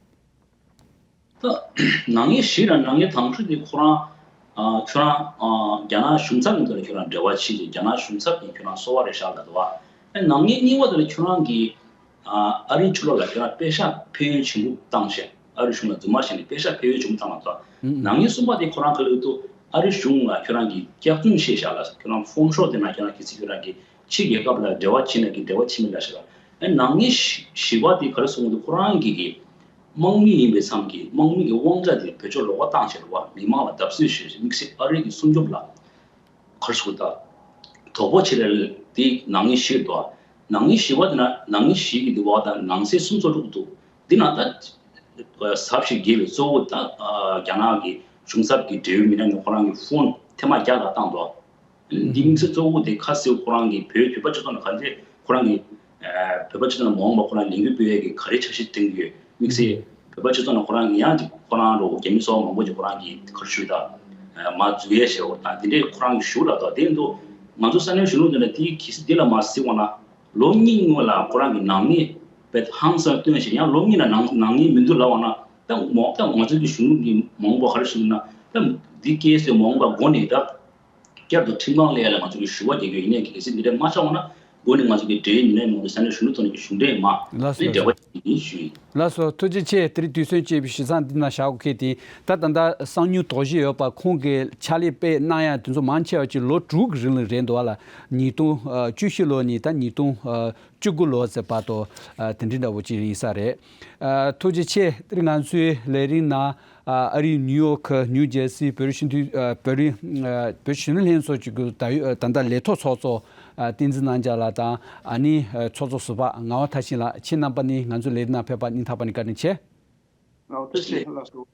ད་ན་ནིང་བཞི་ལ་ན་ནིང་དང་པོ་དེ་ཁོ་རང་ཨ་ཁྱོད་རང་ཨ་རྒྱ་ནག་གཞུང་ཚབ་ཀྱི་ཐོག་ལ་ཁྱོད་རང་འབྲེལ་བ་བྱེད་ཅིག་རྒྱ་ནག་གཞུང་ཚབ་ཀྱིས་ཁྱོད་རང་གསོལ་བ་རེ་བཞག་ལ་འདུག་བ། ཨ་ན་ནིང་གཉིས་པ་དེ་ལ་ཁྱོད་རང་གིས་ཨ་ཨ་རིའི་ཕྱི་ལོགས་ལ་ཁྱོད་རང་པེ་ཤག་ཕན་ཡོན་ཆེན་པོ་བཏང་བྱས། ཨ་རི་གཞུང་ལ་རྫུན་མ་བྱས་ནས་པེ་ཤག་ཕན་ཡོན་ཆེན་པོ་བཏང་ལ་འདུག་ཨུ། ན་ནིང་གསུམ་པ་དེ་ཁོ་རང་ག་ལབ་འདུག་ཨ་རི་གཞུང་ལ་ཁྱོད་རང་གིས་སྐྱག་རྫུན་བཤད་བཞག་ལ། ཁྱོད་རང་ཕོན་ཤོག་དེ་ན་ཁྱོད་རང་གི་ཚིག་ཁྱོད་རང་གིས་ཕྱི་རྒྱལ་ཁབ་ལ་འབྲེལ་བ་བྱེད་ན་གི་འབྲེལ་བ་བྱེད་མི་ལ་ཞེས་པ། ཨ་ན་ནིང་བཞི་བཞི་པ་དེ་ག་རེ་གསུངས་འདུག་ཁོ་རང་གིས་གི་དམག་མི་ཡིན་པའི་མཚམས་ཀྱི་དམག་མི་གི་དབང་ཆ་དེ་བེད་སྤྱོད་ལོག་པ་བཏང་བྱས་རེད་བ། མི་མང་ལ་བརྡབ་གསིག་བྱས། དམིགས་བསལ་ཨ་རི་གི་སྲུང་སྐྱོབ་ལ་ག་རེ་ཞུ་དགོས། ད་དོ་ཕོག་ཆེ་རེད་དེ་ན་ནིང་བཞི་འདུག་ན་ནིང་བཞི་པ་དེ་ན་ན་ནིང་བཞི་གི་དེ་བ་དང་ནང་གསེས་སུམ་ཚོགས་དྲུག་འདུག་འདི་ན་ད་ཟབ་ཞིག་རྒྱས་པའི་གཙོ་བོ་ད་རྒྱ་ནག་གི་གཞུང་ཚབ་ཀྱི་འབྲེལ་ཡོད་མི་སྣ་ནས་ཁོ་རང་གི་ཕོན་ཐེངས་མ་བརྒྱ་ལྷག་བཏང་འདུག་འདི་དམིགས་བསལ་གཙོ་བོ་དེ་ཁ་གསལ་ཁོ་རང་གི་བོད་བོད་པ་སྤྱི་ཚོགས་ནང་ག་འདྲས་ཁོ་རང་གི་བོད་པ་སྤྱི་ཚོགས་ནང་མ་འོངས་པ་ཁོ་རང་ལས་འགུལ་སྤེལ་ཡས་ཀྱི་ག་རེ་འཆར་གཞི་བཏིང་གི་ཡོད། དམིགས་བསལ་བོད་པ་སྤྱི་ཚོགས་ནང་ཁོ་རང་གི་ཡང་ཅིག་ཁོ་རང་རོ་རྒྱ་མི་སོགས་མང་པོ་ཅིག་ཁོ་རང་གི་ག་རེ་ཞུ་ད་མ་འཛུལ་ཡས་བྱས་འོ་ད་འདི་འདྲས་ཁོ་རང་གི་ཞུ་ལ་ད་དེ་འདུག་ང་ཚོ་ས་གནས་གཞོན་ནུ་དེ་འདྲ་དེའི་གི་སི་འདི་ལ་མ་གཟིགས་འོང་ན་ལོ་གཉིས་སྔོན་ལ་ཁོ་རང་གི་ནང་མི་བེད་ཧང་སང་སྟོན་བྱས་ཡང་ལོ་གཉིས་ལ་ནང་ནང་མི་མི་འདུག་ལབ་འོང་ན། ད་མོ་ད་ང་ཚོ་གི་གཞོན་ནུ་གི་མ་འོངས་པ་ག་རེ་ཞུ་ན་ད་འདི་སྐྱེས་སའི་མ་འོངས་པ་འགོ་ནས་ད། བསྐྱར་དུ་ཁྲིམས་ཁང་སླེབས་ཡ་ལ་ང་ཚོ་གི་ཞུ་བ་རྒྱག་རྒྱུ་ཡིན་ནའི་གལ་སྲིད་འདི་འདྲ་མ་ཆགས་འོང་ན་འགོ་ནས་ང་ཚོ་གི་འབྲེལ་ཡོད་མི་སྣའི་ནང་དུ་ས་གནས་གཞོན་ནུ་ཐོག་ནས་ཀྱི་གཞུང་འབྲེལ་མ་ལགས་སོ་ནས་འབྲེལ་བ་ཡིན་ཞུ་ཡིན། ལགས་སོ་ཐུགས་རྗེ་ཆེ། དེ་རིང་དུས་ཚོད་སྤྱད་པའི་ཞུ་ཚང་འདི་ན་བཞག་གོ་ཁེ་དེ་ད་ད་ལྟ་གསང་མྱུལ་དོགས་གཞི་ཡོད་པ་ཁོང་གི་ཕྱག་ལས་དཔེ་གནང་ཡ་དེ་ཚོ་མང་ཆེ་བ་ཅིག་ལོ་དྲུག་གི་རིང་ལ་རེད་འདུག་བ་ལ་ཉིས་སྟོང་བཅུ་བཞི་ལོ་ནས་ད་ཉིས་སྟོང་བཅུ་དགུ་ལོ་ཟེར་བར་དུ་དེ་འདྲའི་འདྲ་བོ་ཅིག་ཡིན་ས་རེད། ཐུགས་རྗེ་ཆེ། དེ་རིང་ང་ཚོའི་ལས་རིམ་ནང་ཨ་རིའི་ནིའུ་ཡོག་ནིའུ་ཇེར་སི་བོད་རིགས་སྤྱི་འཐུས་ཨ་བོད་རིགས་ཨ་བོད་གཞོན་ནུ་ལྷན་ཚོགས་ཀྱི་ད་ཡོད་ད་ལྟ་ལས་ཐོག་ཚོགས་གཙོ་ཨ་བསྟན་འཛིན་རྣམ་རྒྱལ་ལགས་དང་ཨ་ནི་ཨ་ཚོགས་གཙོ་ཟུར་པ་ངག་དབང་མཐར་ཕྱིན་ལགས། ཁྱེད་རྣམ་པ་ནི་ང་ཚོའི་ལས་རིམ་ནང་ཕེབས་པར་སྙིང་ཐག་པ་ནས་བཀའ་དྲིན་ཆེ། ལགས་ཐུགས་རྗེ་ཆེ་ལགས་སོ།